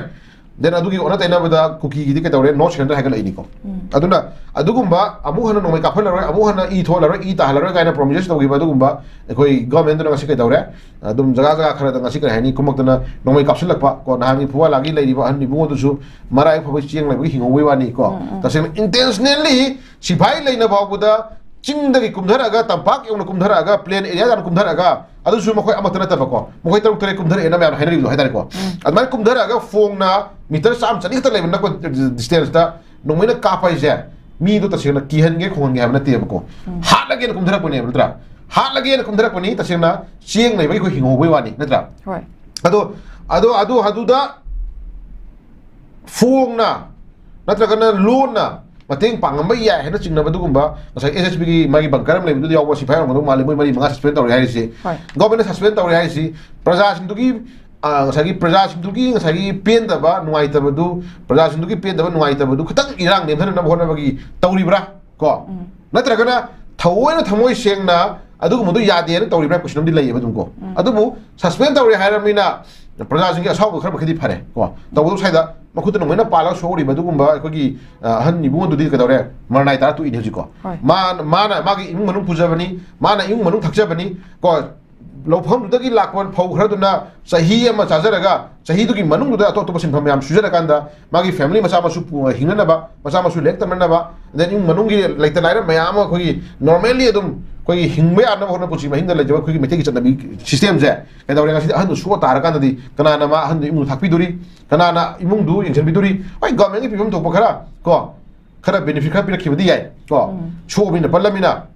Then ꯑꯗꯨꯒꯤ ꯑꯣꯟꯅ ꯇꯩꯅꯕꯗ ꯀꯨꯀꯤꯒꯤꯗꯤ ꯀꯩꯗꯧꯔꯦ? No surrender ꯍꯥꯏꯒꯠꯂꯛꯏꯅꯤꯀꯣ꯫ ꯎꯝ꯫ ꯑꯗꯨꯅ ꯑꯗꯨꯒꯨꯝꯕ ꯑꯃꯨꯛ ꯍꯟꯅ ꯅꯣꯡꯃꯩ ꯀꯥꯞꯍꯜꯂꯔꯣꯏ, ꯑꯃꯨꯛ ꯍꯟꯅ ꯏ ꯊꯣꯛꯍꯜꯂꯔꯣꯏ, ꯏ ꯇꯥꯍꯜꯂꯔꯣꯏ ꯀꯥꯏꯅ ꯄ꯭ꯔꯣꯃꯤꯁ ꯇꯧꯈꯤꯕ ꯑꯗꯨꯒꯨꯝꯕ ꯑꯩꯈꯣꯏ ꯒꯚꯔꯟꯃꯦꯟꯠꯇꯨꯅ ꯉꯁꯤ ꯀꯩꯗꯧꯔꯦ? ꯑꯗꯨꯝ ꯖꯒꯥ ꯖꯒꯥ ꯈꯔꯗ ꯉꯁꯤ ꯀꯔꯤ ꯍꯥꯏꯅꯤ, ꯀꯨꯝꯃꯛꯇꯅ ꯅꯣꯡꯃꯩ ꯀꯥꯞꯁꯤꯜꯂꯛꯄ ꯀꯣ꯫ ꯅꯍꯥꯟꯒꯤ ꯐꯨꯋꯥꯂꯥꯒꯤ ꯂꯩꯔꯤꯕ ꯑꯍꯟ ꯏꯕꯨꯡꯉꯣꯗꯨꯁꯨ ꯃꯔꯥꯏꯕꯛ ꯐꯕ ꯆꯦꯡ ꯂꯩꯕꯒꯤ ꯍꯤꯡꯍꯧꯕꯒꯤ ꯋꯥꯅꯤ ꯀꯣ꯫ ꯎꯝ, ꯎꯝ꯫ ꯇꯁꯦꯡꯅ intentionally ꯁꯤꯐꯥꯏ ꯂꯩꯅ ꯐꯥꯎꯕꯗ ꯆꯤꯡꯗꯒꯤ ꯀꯨꯝꯊꯔꯛꯑꯒ, ꯇꯝꯄꯥꯛ ꯌꯧꯅ ꯀꯨꯝꯊꯔꯛꯑꯒ, plain area ꯇꯥꯅ ꯀꯨꯝꯊꯔꯛꯑꯒ, ꯑꯗꯨꯁꯨ ꯃꯈꯣꯏ ꯑꯃꯠꯇ ꯅꯠꯇꯕꯀꯣ, ꯃꯈꯣꯏ ꯇꯔꯨꯛ ꯇꯔꯦꯠ ꯀꯨꯝꯊꯔꯛꯑꯦꯅ ꯃꯌꯥꯝꯅ ꯍꯥꯏꯅꯔꯤꯕꯗꯣ ꯍꯥꯏꯇꯥꯔꯦꯀꯣ꯫ ꯎꯝ꯫ ꯑꯗꯨꯃꯥꯏꯅ ꯀꯨꯝꯊꯔꯛꯑꯒ ꯐꯣꯡꯅ ꯃꯤꯇꯔ ꯆꯥꯝꯃ ꯆꯅꯤ ꯈꯛꯇ ꯂꯩꯕ ꯅꯛꯄ distanceꯇ ꯅꯣꯡꯃꯩꯅ ꯀꯥꯞꯄ ꯍꯥꯏꯁꯦ ꯃꯤꯗꯣ ꯇꯁꯦꯡꯅ ꯀꯤꯍꯟꯒꯦ ꯈꯣꯡꯍꯟꯒꯦ ꯍꯥꯏꯕ ꯅꯠꯇꯦꯕꯀꯣ꯫ ꯎꯝ꯫ ꯍꯥꯠꯂꯒꯦꯅ ꯀꯨꯝꯊꯔꯛꯄꯅꯦꯕ, ꯅꯠꯇ꯭ꯔꯥ? ꯍꯥꯠꯂꯒꯦꯅ ꯀꯨꯝꯊꯔꯛꯄꯅꯤ, ꯇꯁꯦꯡꯅ ꯆꯦꯡ ꯂꯩꯕꯒꯤ ꯑꯩꯈꯣꯏ ꯍꯤꯡꯍꯧꯕꯒꯤ ꯋꯥꯅꯤ, ꯅꯠꯇ꯭ꯔꯥ? ꯍꯣꯏ꯫ ꯑꯗꯣ, ꯑꯗꯣ, ꯑꯗꯨ, ꯑꯗꯨꯗ ꯐꯣꯡꯅ ꯅꯠꯇ꯭ꯔꯒꯅ ꯂꯣꯟꯅ ꯃꯇꯦꯡ ꯄꯥꯡꯉꯝꯕ ꯌꯥꯏ ꯍꯥꯏꯅ ꯆꯤꯡꯅꯕ ꯑꯗꯨꯒꯨꯝꯕ, ꯉꯁꯥꯏ ꯑꯦꯁ ꯑꯦꯁ ꯕꯤꯒꯤ ꯃꯥꯒꯤ bunker ꯑꯃ ꯂꯩꯕꯗꯨꯗ ꯌꯥꯎꯕ ꯁꯤꯐꯥꯏ ꯑꯣꯏꯔꯝꯒꯗꯧ ꯃꯥꯜꯂꯤ, ꯃꯣꯏ ꯃꯔꯤ ꯃꯉꯥ suspend ꯇꯧꯔꯦ ꯍꯥꯏꯔꯤꯁꯤ꯫ ꯍꯣꯏ꯫ ꯒꯣꯔꯃꯦꯟꯅ suspend ꯇꯧꯔꯦ ꯍꯥꯏꯔꯤꯁꯤ ꯄ꯭ꯔꯖꯥꯁꯤꯡꯗꯨꯒꯤ, ꯑ, ꯉꯁꯥꯏꯒꯤ ꯄ꯭ꯔꯖꯥꯁꯤꯡꯗꯨꯒꯤ ꯉꯁꯥꯏꯒꯤ ꯄꯦꯟꯗꯕ, ꯅꯨꯡꯉꯥꯏꯇꯕꯗꯨ, ꯄ꯭ꯔꯖꯥꯁꯤꯡꯗꯨꯒꯤ ꯄꯦꯟꯗꯕ, ꯅꯨꯡꯉꯥꯏꯇꯕꯗꯨ ꯈꯤꯇꯪ ꯏꯔꯥꯡ ꯅꯦꯝꯊꯅꯅꯕ ꯍꯣꯠꯅꯕꯒꯤ ꯇꯧꯔꯤꯕ꯭ꯔꯥ? ꯀꯣ? ꯎꯝ꯫ ꯅꯠꯇ꯭ꯔꯒꯅ ꯊꯑꯣꯏꯅ ꯊꯃꯣꯏ ꯁꯦꯡꯅ ꯑꯗꯨꯒꯨꯝꯕꯗꯨ ꯌꯥꯗꯦꯅ ꯇꯧꯔꯤꯕ꯭ꯔꯥ ꯍꯥꯏꯕ question ꯑꯃꯗꯤ ꯂꯩꯌꯦꯕ ꯑꯗꯨꯝ ꯀꯣ꯫ ꯎꯝ꯫ ꯑꯗꯨꯕꯨ suspend ꯇꯧꯔꯦ ꯍꯥꯏꯔꯕꯅꯤꯅ ꯄ꯭ꯔꯖꯥꯁꯤꯡꯒꯤ ꯑꯁꯥꯎꯕ ꯈꯔ ꯃꯈꯩꯗꯤ ꯐꯔꯦ ꯀꯣ꯫ ꯇꯧꯕꯗꯕꯨ ꯁ꯭ꯋꯥꯏꯗ ꯃꯈꯨꯠꯇ ꯅꯣꯡꯃꯩꯅ ꯄꯥꯜꯂꯒ ꯁꯣꯛꯎꯔꯤꯕ ꯑꯗꯨꯒꯨꯝꯕ ꯑꯩꯈꯣꯏꯒꯤ, ꯑ, ꯑꯍꯟ ꯏꯕꯨꯡ ꯑꯗꯨꯗꯤ ꯀꯩꯗꯧꯔꯦ? ꯃꯔꯅꯥꯏ ꯇꯥꯔ ꯇꯣꯛꯏꯅꯦ ꯍꯧꯖꯤꯛ ꯀꯣ꯫ ꯍꯣꯏ꯫ ꯃꯥꯅ, ꯃꯥꯅ ꯃꯥꯒꯤ ꯏꯃꯨꯡ ꯃꯅꯨꯡ ꯄꯨꯖꯕꯅꯤ, ꯃꯥꯅ ꯏꯃꯨꯡ ꯃꯅꯨꯡ ꯊꯛꯆꯕꯅꯤ ꯀꯣ꯫ ꯂꯧꯐꯝꯗꯨꯗꯒꯤ ꯂꯥꯛꯄ ꯐꯧ ꯈꯔꯗꯨꯅ ꯆꯍꯤ ꯑꯃ ꯆꯥꯖꯔꯒ, ꯆꯍꯤꯗꯨꯒꯤ ꯃꯅꯨꯡꯗꯨꯗ ꯑꯇꯣꯞ ꯑꯇꯣꯞꯄ ꯁꯤꯟꯐꯝ ꯃꯌꯥꯝ ꯁꯨꯖꯔꯀꯥꯟꯗ, ꯃꯥꯒꯤ family ꯃꯆꯥ ꯃꯁꯨ ꯄꯨ-, ꯍꯤꯡꯅꯅꯕ, ꯃꯆꯥ ꯃꯁꯨ ꯂꯥꯏꯔꯤꯛ ꯇꯝꯅꯅꯕ, ꯑꯗꯩ ꯏꯃꯨꯡ ꯃꯅꯨꯡꯒꯤ ꯂꯩꯇ ꯂꯥꯏꯔ ꯃꯌꯥꯝ ꯑꯃ ꯑꯩꯈꯣꯏꯒꯤ normally ꯑꯗꯨꯝ ꯑꯩꯈꯣꯏꯒꯤ ꯍꯤꯡꯕ ꯌꯥꯅꯕ ꯍꯣꯠꯅ ꯄꯨꯟꯁꯤ ꯃꯍꯤꯡꯗ ꯂꯩꯖꯕ ꯑꯩꯈꯣꯏꯒꯤ ꯃꯩꯇꯩꯒꯤ ꯆꯠꯅꯕꯤ systemꯁꯦ ꯀꯩꯗꯧꯔꯦ? ꯉꯁꯤꯗꯤ ꯑꯍꯟꯗꯨ ꯁꯣꯛꯑ ꯇꯥꯔꯀꯥꯟꯗꯗꯤ ꯀꯅꯥꯅ ꯃꯥ ꯑꯍꯟꯗꯨ ꯏꯃꯨꯡꯗ ꯊꯥꯛꯄꯤꯗꯣꯔꯤ? ꯀꯅꯥꯅ ꯏꯃꯨꯡꯗꯨ ꯌꯦꯡꯁꯤꯟꯕꯤꯗꯣꯔꯤ? ꯍꯣꯏ, governmentꯀꯤ ꯄꯤꯐꯝ ꯊꯣꯛꯄ ꯈꯔ ꯀꯣ, ꯈꯔ benefit ꯈꯔ ꯄꯤꯔꯛꯈꯤꯕꯗꯤ ꯌꯥꯏ ꯀꯣ꯫ ꯎꯝ꯫ ꯁꯣꯛꯑꯕꯅꯤꯅ ꯄꯜꯂꯃꯤꯅ꯫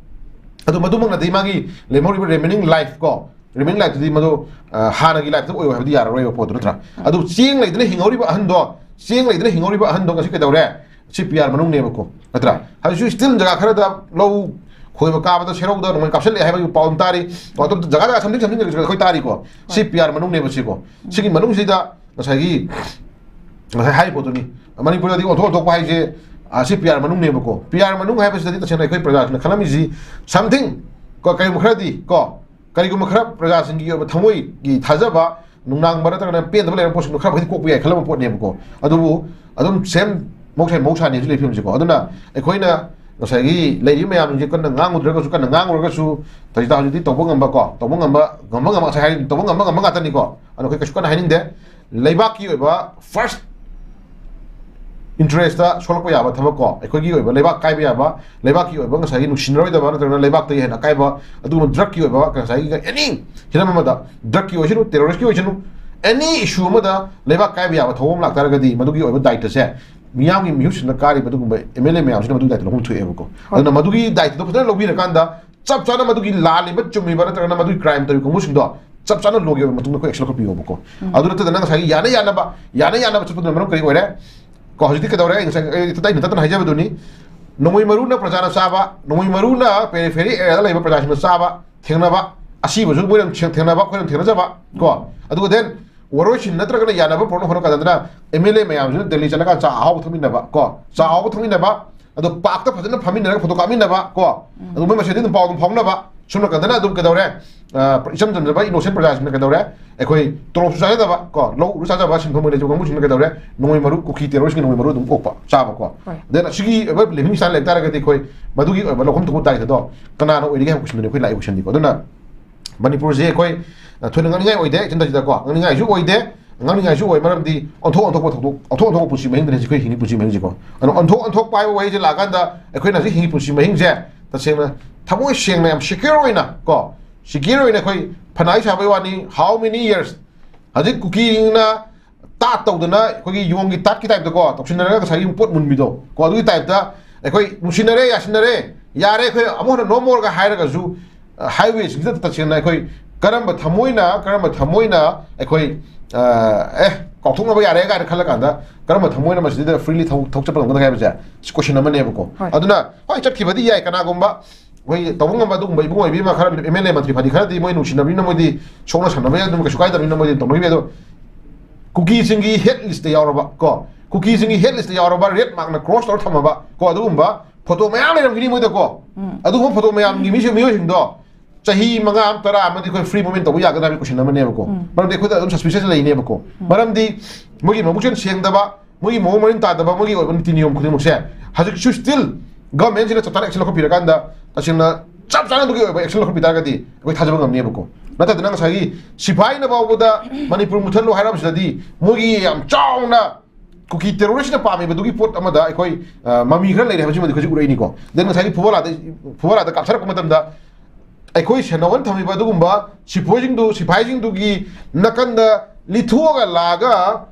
ꯑꯗꯨ ꯃꯗꯨꯃꯛꯅꯗꯤ ꯃꯥꯒꯤ ꯂꯦꯝꯍꯧꯔꯤꯕ remaining life ꯀꯣ, remaining lifeꯇꯨꯗꯤ ꯃꯗꯨ, ꯑ, ꯍꯥꯟꯅꯒꯤ lifeꯇꯨ ꯑꯣꯏꯌꯣ ꯍꯥꯏꯕꯗꯤ ꯌꯥꯔꯔꯣꯏꯕ ꯄꯣꯠꯇꯨ ꯅꯠꯇ꯭ꯔꯥ? ꯎꯝ꯫ ꯑꯗꯨ ꯆꯦꯡ ꯂꯩꯗꯅ ꯍꯤꯡꯍꯧꯔꯤꯕ ꯑꯍꯟꯗꯣ, ꯆꯦꯡ ꯂꯩꯗꯅ ꯍꯤꯡꯍꯧꯔꯤꯕ ꯑꯍꯟꯗꯣ ꯉꯁꯤ ꯀꯩꯗꯧꯔꯦ? C P R ꯃꯅꯨꯡꯅꯦꯕꯀꯣ, ꯅꯠꯇ꯭ꯔꯥ? ꯍꯧꯖꯤꯛꯁꯨ still ꯖꯒꯥ ꯈꯔꯗ ꯂꯧ ꯈꯣꯏꯕ ꯀꯥꯕꯗ ꯁꯦꯔꯧꯗ ꯅꯣꯡꯃꯩ ꯀꯥꯞꯁꯤꯜꯂꯛꯑꯦ ꯍꯥꯏꯕꯒꯤ ꯄꯥꯎ ꯑꯃ ꯇꯥꯔꯤ꯫ ꯑꯗꯨꯝ ꯖꯒꯥ ꯖꯒꯥ something something ꯑꯩꯈꯣꯏ ꯇꯥꯔꯤꯀꯣ꯫ C P R ꯃꯅꯨꯡꯅꯦꯕ ꯁꯤꯀꯣ꯫ ꯁꯤꯒꯤ ꯃꯅꯨꯡꯁꯤꯗ ꯉꯁꯥꯏꯒꯤ, ꯉꯁꯥꯏ ꯍꯥꯏꯔꯤꯕ ꯄꯣꯠꯇꯨꯅꯤ꯫ ꯃꯅꯤꯄꯨꯔꯗꯗꯤ ꯑꯣꯟꯊꯣꯛ ꯑꯣꯟꯊꯣꯛꯄ ꯍꯥꯏꯁꯦ, ꯑ, ꯁꯤ P R ꯃꯅꯨꯡꯅꯦꯕꯀꯣ꯫ P R ꯃꯅꯨꯡ ꯍꯥꯏꯕꯁꯤꯗꯗꯤ ꯇꯁꯦꯡꯅ ꯑꯩꯈꯣꯏ ꯄ꯭ꯔꯖꯥꯁꯤꯡꯅ ꯈꯜꯂꯝꯃꯤꯁꯤ something ꯀꯣ, ꯀꯔꯤꯒꯨꯝꯕ ꯈꯔꯗꯤ ꯀꯣ, ꯀꯔꯤꯒꯨꯝꯕ ꯈꯔ ꯄ꯭ꯔꯖꯥꯁꯤꯡꯒꯤ ꯑꯣꯏꯕ ꯊꯃꯣꯏꯒꯤ ꯊꯥꯖꯕ, ꯅꯨꯡꯅꯥꯡꯕ ꯅꯠꯇ꯭ꯔꯒꯅ ꯄꯦꯟꯗꯕ ꯂꯩꯔꯝꯕ ꯄꯣꯠꯁꯤꯡꯗꯣ ꯈꯔ ꯃꯈꯩꯗꯤ ꯀꯣꯛꯄ ꯌꯥꯏ ꯈꯜꯂꯝꯕ ꯄꯣꯠꯅꯦꯕꯀꯣ꯫ ꯑꯗꯨꯕꯨ ꯑꯗꯨꯝ same ꯃꯍꯧꯁꯥ, ꯃꯍꯧꯁꯥꯅꯤ ꯍꯧꯖꯤꯛ ꯂꯩꯔꯤꯕ ꯐꯤꯕꯝꯁꯤꯀꯣ꯫ ꯑꯗꯨꯅ ꯑꯩꯈꯣꯏꯅ ꯉꯁꯥꯏꯒꯤ ꯂꯩꯔꯤꯕ ꯃꯌꯥꯝꯁꯤꯡꯁꯦ ꯀꯟꯅ ꯉꯥꯡꯉꯨꯗ꯭ꯔꯒꯁꯨ, ꯀꯟꯅ ꯉꯥꯡꯉꯨꯔꯒꯁꯨ, ꯇꯧꯖꯤꯇꯥ ꯍꯧꯖꯤꯛꯇꯤ ꯇꯧꯕ ꯉꯝꯕ ꯀꯣ, ꯇꯧꯕ ꯉꯝꯕ, ꯉꯝꯕ ꯉꯝꯕ ꯉꯁꯥꯏ ꯍꯥꯏꯔꯤ, ꯇꯧꯕ ꯉꯝꯕ ꯉꯝꯕ ꯉꯥꯛꯇꯅꯤꯀꯣ꯫ ꯑꯗꯨꯅ ꯑꯩꯈꯣꯏ ꯀꯩꯁꯨ ꯀꯟꯅ ꯍꯥꯏꯅꯤꯡꯗꯦ꯫ ꯂꯩꯕꯥꯛꯀꯤ ꯑꯣꯏꯕ first interestꯇ ꯁꯣꯛꯂꯛꯄ ꯌꯥꯕ ꯊꯕꯛ ꯀꯣ, ꯑꯩꯈꯣꯏꯒꯤ ꯑꯣꯏꯕ ꯂꯩꯕꯥꯛ ꯀꯥꯏꯕ ꯌꯥꯕ, ꯂꯩꯕꯥꯛꯀꯤ ꯑꯣꯏꯕ ꯉꯁꯥꯏꯒꯤ ꯅꯨꯡꯁꯤꯅꯔꯣꯏꯗꯕ ꯅꯠꯇ꯭ꯔꯒꯅ ꯂꯩꯕꯥꯛꯇꯒꯤ ꯍꯦꯟꯅ ꯑꯀꯥꯏꯕ ꯑꯗꯨꯒꯨꯝꯕ drugꯀꯤ ꯑꯣꯏꯕ ꯉꯁꯥꯏꯒꯤ any ꯍꯤꯔꯝ ꯑꯃꯗ, drugꯀꯤ ꯑꯣꯏꯁꯅꯨ, terroristꯀꯤ ꯑꯣꯏꯁꯅꯨ, any issue ꯑꯃꯗ ꯂꯩꯕꯥꯛ ꯀꯥꯏꯕ ꯌꯥꯕ ꯊꯧꯑꯣꯡ ꯑꯃ ꯂꯥꯛꯇꯥꯔꯒꯗꯤ ꯃꯗꯨꯒꯤ ꯑꯣꯏꯕ ꯗꯥꯏꯇꯁꯦ ꯃꯤꯌꯥꯝꯒꯤ ꯃꯤꯍꯨꯠꯁꯤꯡꯅ ꯀꯥꯔꯤꯕ ꯑꯗꯨꯒꯨꯝꯕ M L A ꯃꯌꯥꯝꯁꯤꯅ ꯃꯗꯨꯒꯤ ꯗꯥꯏꯇ ꯂꯧꯐꯝ ꯊꯣꯛꯑꯦꯕꯀꯣ꯫ ꯍꯣꯏ꯫ ꯑꯗꯨꯅ ꯃꯗꯨꯒꯤ ꯗꯥꯏꯇꯗꯣ ꯐꯖꯅ ꯂꯧꯕꯤꯔꯀꯥꯟꯗ ꯆꯞ ꯆꯥꯅ ꯃꯗꯨꯒꯤ ꯂꯥꯜꯂꯤꯕ ꯆꯨꯝꯃꯤꯕ ꯅꯠꯇ꯭ꯔꯒꯅ ꯃꯗꯨꯒꯤ crime ꯇꯧꯔꯤꯕ ꯀꯥꯡꯕꯨꯁꯤꯡꯗꯣ ꯆꯞ ꯆꯥꯅ ꯂꯣꯒꯤ ꯑꯣꯏꯕ ꯃꯇꯨꯡꯗ ꯑꯩꯈꯣꯏ action ꯂꯧꯈꯠꯄꯤꯌꯣꯕꯀꯣ꯫ ꯎꯝ꯫ ꯑꯗꯨ ꯅꯠꯇꯗꯅ ꯉꯁꯥꯏꯒꯤ ꯌꯥꯅ ꯌꯥꯅꯕ, ꯌꯥꯅ ꯌꯥꯅꯕ ꯆꯠꯄꯗꯨꯅ ꯃꯔꯝ ꯀꯔꯤ ꯑꯣꯏꯔꯦ? ꯀꯣ, ꯍꯧꯖꯤꯛꯇꯤ ꯀꯩꯗꯧꯔꯦ? ꯑꯩ ꯉꯁꯥꯏ, ꯑꯩ ꯇꯠꯇꯅ ꯇꯠꯇꯅ ꯍꯥꯏꯖꯕꯗꯨꯅꯤ꯫ ꯅꯣꯡꯃꯩ ꯃꯔꯨꯅ ꯄ꯭ꯔꯖꯥꯅ ꯆꯥꯕ, ꯅꯣꯡꯃꯩ ꯃꯔꯨꯅ periphery areaꯗ ꯂꯩꯕ ꯄ꯭ꯔꯖꯥꯁꯤꯡꯅ ꯆꯥꯕ, ꯊꯦꯡꯅꯕ, ꯑꯁꯤꯕꯁꯨ ꯃꯣꯏꯅ ꯊꯦꯡ-, ꯊꯦꯡꯅꯕ, ꯑꯩꯈꯣꯏꯅ ꯊꯦꯡꯅꯖꯕ, ꯀꯣ꯫ ꯑꯗꯨꯒ then ꯋꯥꯔꯣꯏꯁꯤꯟ ꯅꯠꯇ꯭ꯔꯒꯅ ꯌꯥꯅꯕ ꯄꯨꯔꯛꯅꯕ ꯍꯣꯠꯅ ꯀꯥꯟꯗꯅ M L A ꯃꯌꯥꯝꯁꯤꯅ ꯗꯦꯜꯂꯤ ꯆꯠꯂꯀꯥꯟꯗ ꯆꯥ ꯑꯍꯥꯎꯕ ꯊꯛꯃꯤꯟꯅꯕ, ꯀꯣ꯫ ꯆꯥ ꯑꯍꯥꯎꯕ ꯊꯛꯃꯤꯟꯅꯕ, ꯑꯗꯣ parkꯇ ꯐꯖꯅ ꯐꯝꯃꯤꯟꯅꯔꯒ photo ꯀꯥꯞꯃꯤꯟꯅꯕ, ꯀꯣ꯫ ꯎꯝ꯫ ꯑꯗꯨ ꯃꯣꯏ ꯃꯁꯦꯟꯗꯤ ꯑꯗꯨꯝ ꯄꯥꯎ ꯑꯗꯨꯝ ꯐꯥꯎꯅꯕ꯫ ꯁꯣꯝ ꯅꯥꯀꯟꯗꯅ ꯑꯗꯨꯝ ꯀꯩꯗꯧꯔꯦ? ꯑ, ꯏꯆꯝ ꯆꯝꯖꯕ innocent ꯄ꯭ꯔꯖꯥꯁꯤꯡꯅ ꯀꯩꯗꯧꯔꯦ? ꯑꯩꯈꯣꯏ ꯇꯣꯂꯣꯞꯁꯨ ꯆꯥꯖꯗꯕ, ꯀꯣ, ꯂꯧ ꯎꯕ ꯆꯥꯖꯕ, ꯁꯤꯟꯐꯝ ꯑꯣꯏꯅ ꯂꯩꯖꯕ ꯀꯥꯡꯕꯨꯁꯤꯡꯅ ꯀꯩꯗꯧꯔꯦ? ꯅꯣꯡꯃꯩ ꯃꯔꯨ, ꯀꯨꯀꯤ terroristꯀꯤ ꯅꯣꯡꯃꯩ ꯃꯔꯨ ꯑꯗꯨꯝ ꯑꯣꯛꯄ, ꯆꯥꯕ, ꯀꯣ꯫ ꯍꯣꯏ꯫ Then ꯑꯁꯤꯒꯤ ꯑꯩꯈꯣꯏ living style ꯂꯩꯕ ꯇꯥꯔꯒꯗꯤ ꯑꯩꯈꯣꯏ ꯃꯗꯨꯒꯤ ꯑꯣꯏꯕ ꯂꯧꯐꯝ ꯊꯣꯛꯄ ꯗꯥꯏꯇꯗꯣ ꯀꯅꯥꯅ ꯑꯣꯏꯔꯤꯒꯦ ꯍꯥꯏꯕ questionꯗꯨꯅꯤ ꯑꯩꯈꯣꯏ ꯂꯥꯛꯏ questionꯗꯤꯀꯣ꯫ ꯑꯗꯨꯅ ꯃꯅꯤꯄꯨꯔꯁꯦ ꯑꯩꯈꯣꯏ, ꯑ, ꯊꯣꯏꯅ ꯉꯛꯅꯤꯡꯉꯥꯏ ꯑꯣꯏꯗꯦ, ꯏꯆꯟ ꯇꯥꯖꯤꯗꯀꯣ, ꯉꯛꯅꯤꯡꯉꯥꯏꯁꯨ ꯑꯣꯏꯗꯦ, ꯉꯛꯅꯤꯡꯉꯥꯏꯁꯨ ꯑꯣꯏ꯫ ꯃꯔꯝꯗꯤ ꯑꯣꯟꯊꯣꯛ ꯑꯣꯟꯊꯣꯛꯄ ꯊꯧꯗꯣꯛ, ꯑꯣꯟꯊꯣꯛ ꯑꯣꯟꯊꯣꯛꯄ ꯄꯨꯟꯁꯤ ꯃꯍꯤꯡꯗꯅꯤ ꯍꯧꯖꯤꯛ ꯑꯩꯈꯣꯏ ꯍꯤꯡꯉꯤ ꯄꯨꯟꯁꯤ ꯃꯍꯤꯡꯁꯦꯀꯣ꯫ ꯑꯗꯣ ꯑꯣꯟꯊꯣꯛ ꯑꯣꯟꯊꯣꯛꯄ ꯍꯥꯏꯕ ꯋꯥꯍꯩꯁꯦ ꯂꯥꯛꯑꯀꯥꯟꯗ ꯑꯩꯈꯣꯏꯅ ꯍꯧꯖꯤꯛ ꯍꯤꯡꯉꯤ ꯄꯨꯟꯁꯤ ꯃꯍꯤꯡꯁꯦ ꯇꯁꯦꯡꯅ ꯊꯃꯣꯏ ꯁꯦꯡꯅ, ꯌꯥꯝ secure ꯑꯣꯏꯅ ꯀꯣ, secure ꯑꯣꯏꯅ ꯑꯩꯈꯣꯏ ꯐꯅ ꯑꯩ ꯁꯥꯕꯩ ꯋꯥꯅꯤ, how many years ꯍꯧꯖꯤꯛ ꯀꯨꯀꯤꯅ ꯇꯥꯠ ꯇꯧꯗꯅ ꯑꯩꯈꯣꯏꯒꯤ ꯌꯣꯡꯒꯤ ꯇꯥꯠꯀꯤ type ꯇꯀꯣ, ꯇꯧꯁꯤꯟꯅꯔꯒ ꯉꯁꯥꯏꯒꯤ ꯄꯣꯠ ꯃꯨꯟꯕꯤꯗꯣ ꯀꯣ, ꯑꯗꯨꯒꯤ type ꯇ ꯑꯩꯈꯣꯏ ꯅꯨꯡꯁꯤꯅꯔꯦ, ꯌꯥꯁꯤꯟꯅꯔꯦ, ꯌꯥꯔꯦ, ꯑꯩꯈꯣꯏ ꯑꯃꯨꯛ ꯍꯟꯅ no more ꯒ ꯍꯥꯏꯔꯒꯁꯨ, ꯑ, highway ꯁꯤꯡꯁꯤꯗ ꯇꯁꯦꯡꯅ ꯑꯩꯈꯣꯏ ꯀꯔꯝꯕ ꯊꯃꯣꯏꯅ, ꯀꯔꯝꯕ ꯊꯃꯣꯏꯅ ꯑꯩꯈꯣꯏ, ꯑ, ꯑꯦ, ꯀꯥꯎꯊꯣꯛꯅꯕ ꯌꯥꯔꯦ ꯀꯥꯏꯅ ꯈꯜꯂꯀꯥꯟꯗ ꯀꯔꯝꯕ ꯊꯃꯣꯏꯅ ꯃꯁꯤꯗ freely ꯊꯧ-, ꯊꯧ ꯆꯠꯄ ꯉꯝꯒꯗꯒꯦ ꯍꯥꯏꯕꯁꯦ ꯁꯤ question ꯑꯃꯅꯦꯕꯀꯣ꯫ ꯍꯣꯏ꯫ ꯑꯗꯨꯅ ꯍꯣꯏ, ꯆꯠꯈꯤꯕꯗꯤ ꯌꯥꯏ, ꯀꯅꯥꯒꯨꯝꯕ ꯑꯩꯈꯣꯏ ꯇꯧꯕ ꯉꯝꯕ ꯑꯗꯨꯒꯨꯝꯕ ꯏꯕꯨꯡ ꯑꯣꯏꯕꯤ ꯑꯃ ꯈꯔ, M L A ꯃꯟꯇ꯭ꯔꯤ ꯐꯥꯗꯤ ꯈꯔꯗꯤ ꯃꯣꯏ ꯅꯨꯡꯁꯤꯅꯕꯅꯤꯅ ꯃꯣꯏꯗꯤ ꯁꯣꯛꯅ ꯁꯝꯅꯕ ꯌꯥꯏ, ꯑꯗꯨꯝ ꯀꯩꯁꯨ ꯀꯥꯏꯗꯕꯅꯤꯅ ꯃꯣꯏꯗꯤ ꯇꯧꯅꯈꯤꯕ ꯌꯥꯏ꯫ ꯑꯗꯣ ꯀꯨꯀꯤꯁꯤꯡꯒꯤ hate list ꯇ ꯌꯥꯎꯔꯕ ꯀꯣ, ꯀꯨꯀꯤꯁꯤꯡꯒꯤ hate list ꯇ ꯌꯥꯎꯔꯕ, red mark ꯅ cross ꯇꯧꯔ ꯊꯝꯃꯕ ꯀꯣ, ꯑꯗꯨꯒꯨꯝꯕ photo ꯃꯌꯥꯝ ꯂꯩꯔꯝꯒꯅꯤ ꯃꯣꯏꯗ ꯀꯣ꯫ ꯎꯝ꯫ ꯑꯗꯨꯒꯨꯝꯕ photo ꯃꯌꯥꯝꯒꯤ ꯃꯤꯁꯨ, ꯃꯤꯑꯣꯏꯁꯤꯡꯗꯣ ꯆꯍꯤ ꯃꯉꯥ ꯑꯃ, ꯇꯔꯥ ꯑꯃꯗꯤ ꯑꯩꯈꯣꯏ free movement ꯇꯧꯕ ꯌꯥꯒꯗ꯭ꯔꯥ ꯍꯥꯏꯕꯒꯤ question ꯑꯃꯅꯦꯕꯀꯣ꯫ ꯎꯝ꯫ ꯃꯔꯝꯗꯤ ꯑꯩꯈꯣꯏꯗ ꯑꯗꯨꯝ suspicious ꯂꯩꯅꯦꯕꯀꯣ꯫ ꯎꯝ꯫ ꯃꯔꯝꯗꯤ ꯃꯣꯏꯒꯤ ꯃꯕꯨꯛꯆꯦꯜ ꯁꯦꯡꯗꯕ, ꯃꯣꯏꯒꯤ ꯃꯑꯣꯡ ꯃꯔꯤꯟ ꯇꯥꯗꯕ, ꯃꯣꯏꯒꯤ ꯑꯣꯏꯕ ꯅꯤꯇꯤ ꯅꯤꯌꯣꯝ ꯈꯨꯗꯤꯡꯃꯛꯁꯦ ꯍꯧꯖꯤꯛꯁꯨ still government ꯁꯤꯅ ꯆꯞ ꯆꯥꯅ action ꯂꯧꯈꯠꯄꯤꯔꯀꯥꯟꯗ ꯇꯁꯦꯡꯅ ꯆꯞ ꯆꯥꯅ ꯑꯗꯨꯒꯤ ꯑꯣꯏꯕ action ꯂꯧꯈꯠꯄꯤ ꯇꯥꯔꯒꯗꯤ ꯑꯩꯈꯣꯏ ꯊꯥꯖꯕ ꯉꯝꯅꯦꯕꯀꯣ꯫ ꯅꯠꯇꯗꯅ ꯉꯁꯥꯏꯒꯤ ꯁꯤꯐꯥꯏꯅ ꯐꯥꯎꯕꯗ ꯃꯅꯤꯄꯨꯔ ꯃꯨꯠꯊꯠꯂꯣ ꯍꯥꯏꯔꯕꯁꯤꯗꯗꯤ ꯃꯣꯏꯒꯤ ꯌꯥꯝ ꯆꯥꯎꯅ ꯀꯨꯀꯤ terrorist ꯅ ꯄꯥꯝꯃꯤꯕꯗꯨꯒꯤ ꯄꯣꯠ ꯑꯃꯗ ꯑꯩꯈꯣꯏ, ꯑ, ꯃꯃꯤ ꯈꯔ ꯂꯩꯔꯦ ꯍꯥꯏꯕꯁꯤꯃꯗꯤ ꯍꯧꯖꯤꯛ ꯎꯔꯛꯏꯅꯤꯀꯣ꯫ Then ꯉꯁꯥꯏꯒꯤ ꯐꯨꯕꯂꯥꯗ, ꯐꯨꯕꯂꯥꯗ ꯀꯥꯞꯊꯔꯛꯄ ꯃꯇꯝꯗ ꯑꯩꯈꯣꯏ ꯁꯦꯅꯥꯋꯟ ꯊꯝꯃꯤꯕ ꯑꯗꯨꯒꯨꯝꯕ ꯁꯤꯐꯥꯏꯁꯤꯡꯗꯨ, ꯁꯤꯐꯥꯏꯁꯤꯡꯗꯨꯒꯤ ꯅꯥꯀꯟꯗ ꯂꯤꯊꯣꯛꯑꯒ ꯂꯥꯛꯑꯒ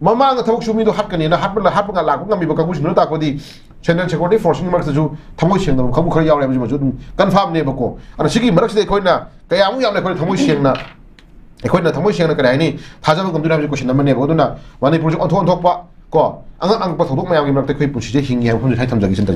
ꯃꯃꯥꯡꯗ ꯊꯕꯛ ꯁꯨ ꯃꯤꯗꯣ ꯍꯥꯠꯀꯅꯤꯅ ꯍꯥꯠꯄ, ꯍꯥꯠꯄ ꯂꯥꯛꯄ ꯉꯝꯃꯤꯕ ꯀꯥꯡꯕꯨꯁꯤꯡꯗꯨꯅ ꯇꯥꯛꯄꯗꯤ Central Security Force ꯁꯤꯡꯒꯤ ꯃꯔꯛꯇꯁꯨ ꯊꯃꯣꯏ ꯁꯦꯡꯗꯕ ꯀꯥꯡꯕꯨ ꯈꯔ ꯌꯥꯎꯔꯦ ꯍꯥꯏꯕꯁꯤꯃꯁꯨ ꯑꯗꯨꯝ confirm ꯅꯦꯕꯀꯣ꯫ ꯑꯗꯣ ꯁꯤꯒꯤ ꯃꯔꯛꯁꯤꯗ ꯑꯩꯈꯣꯏꯅ ꯀꯌꯥꯃꯨꯛ ꯌꯥꯝꯅ ꯑꯩꯈꯣꯏꯅ ꯊꯃꯣꯏ ꯁꯦꯡꯅ, ꯑꯩꯈꯣꯏꯅ ꯊꯃꯣꯏ ꯁꯦꯡꯅ ꯀꯔꯤ ꯍꯥꯏꯅꯤ, ꯊꯥꯖꯕ ꯉꯝꯗꯣꯏꯅꯣ ꯍꯥꯏꯕꯁꯤ question ꯑꯃꯅꯦꯕ꯫ ꯑꯗꯨꯅ ꯃꯅꯤꯄꯨꯔꯁꯦ ꯑꯣꯟꯊꯣꯛ ꯑꯣꯟꯊꯣꯛꯄ ꯀꯣ, ꯑꯉꯛ ꯑꯉꯛꯄ ꯊꯧꯗꯣꯛ ꯃꯌꯥꯝꯒꯤ ꯃꯔꯛꯇ ꯑꯩꯈꯣꯏ ꯄꯨꯟꯁꯤꯁꯦ ꯍꯤꯡꯉꯤ ꯍꯥꯏꯕ ꯋꯥꯐꯝꯁꯦ ꯉꯁꯥꯏ ꯊꯝꯖꯒꯦ ꯁꯤꯅ ꯇꯧꯔꯤꯁꯦ꯫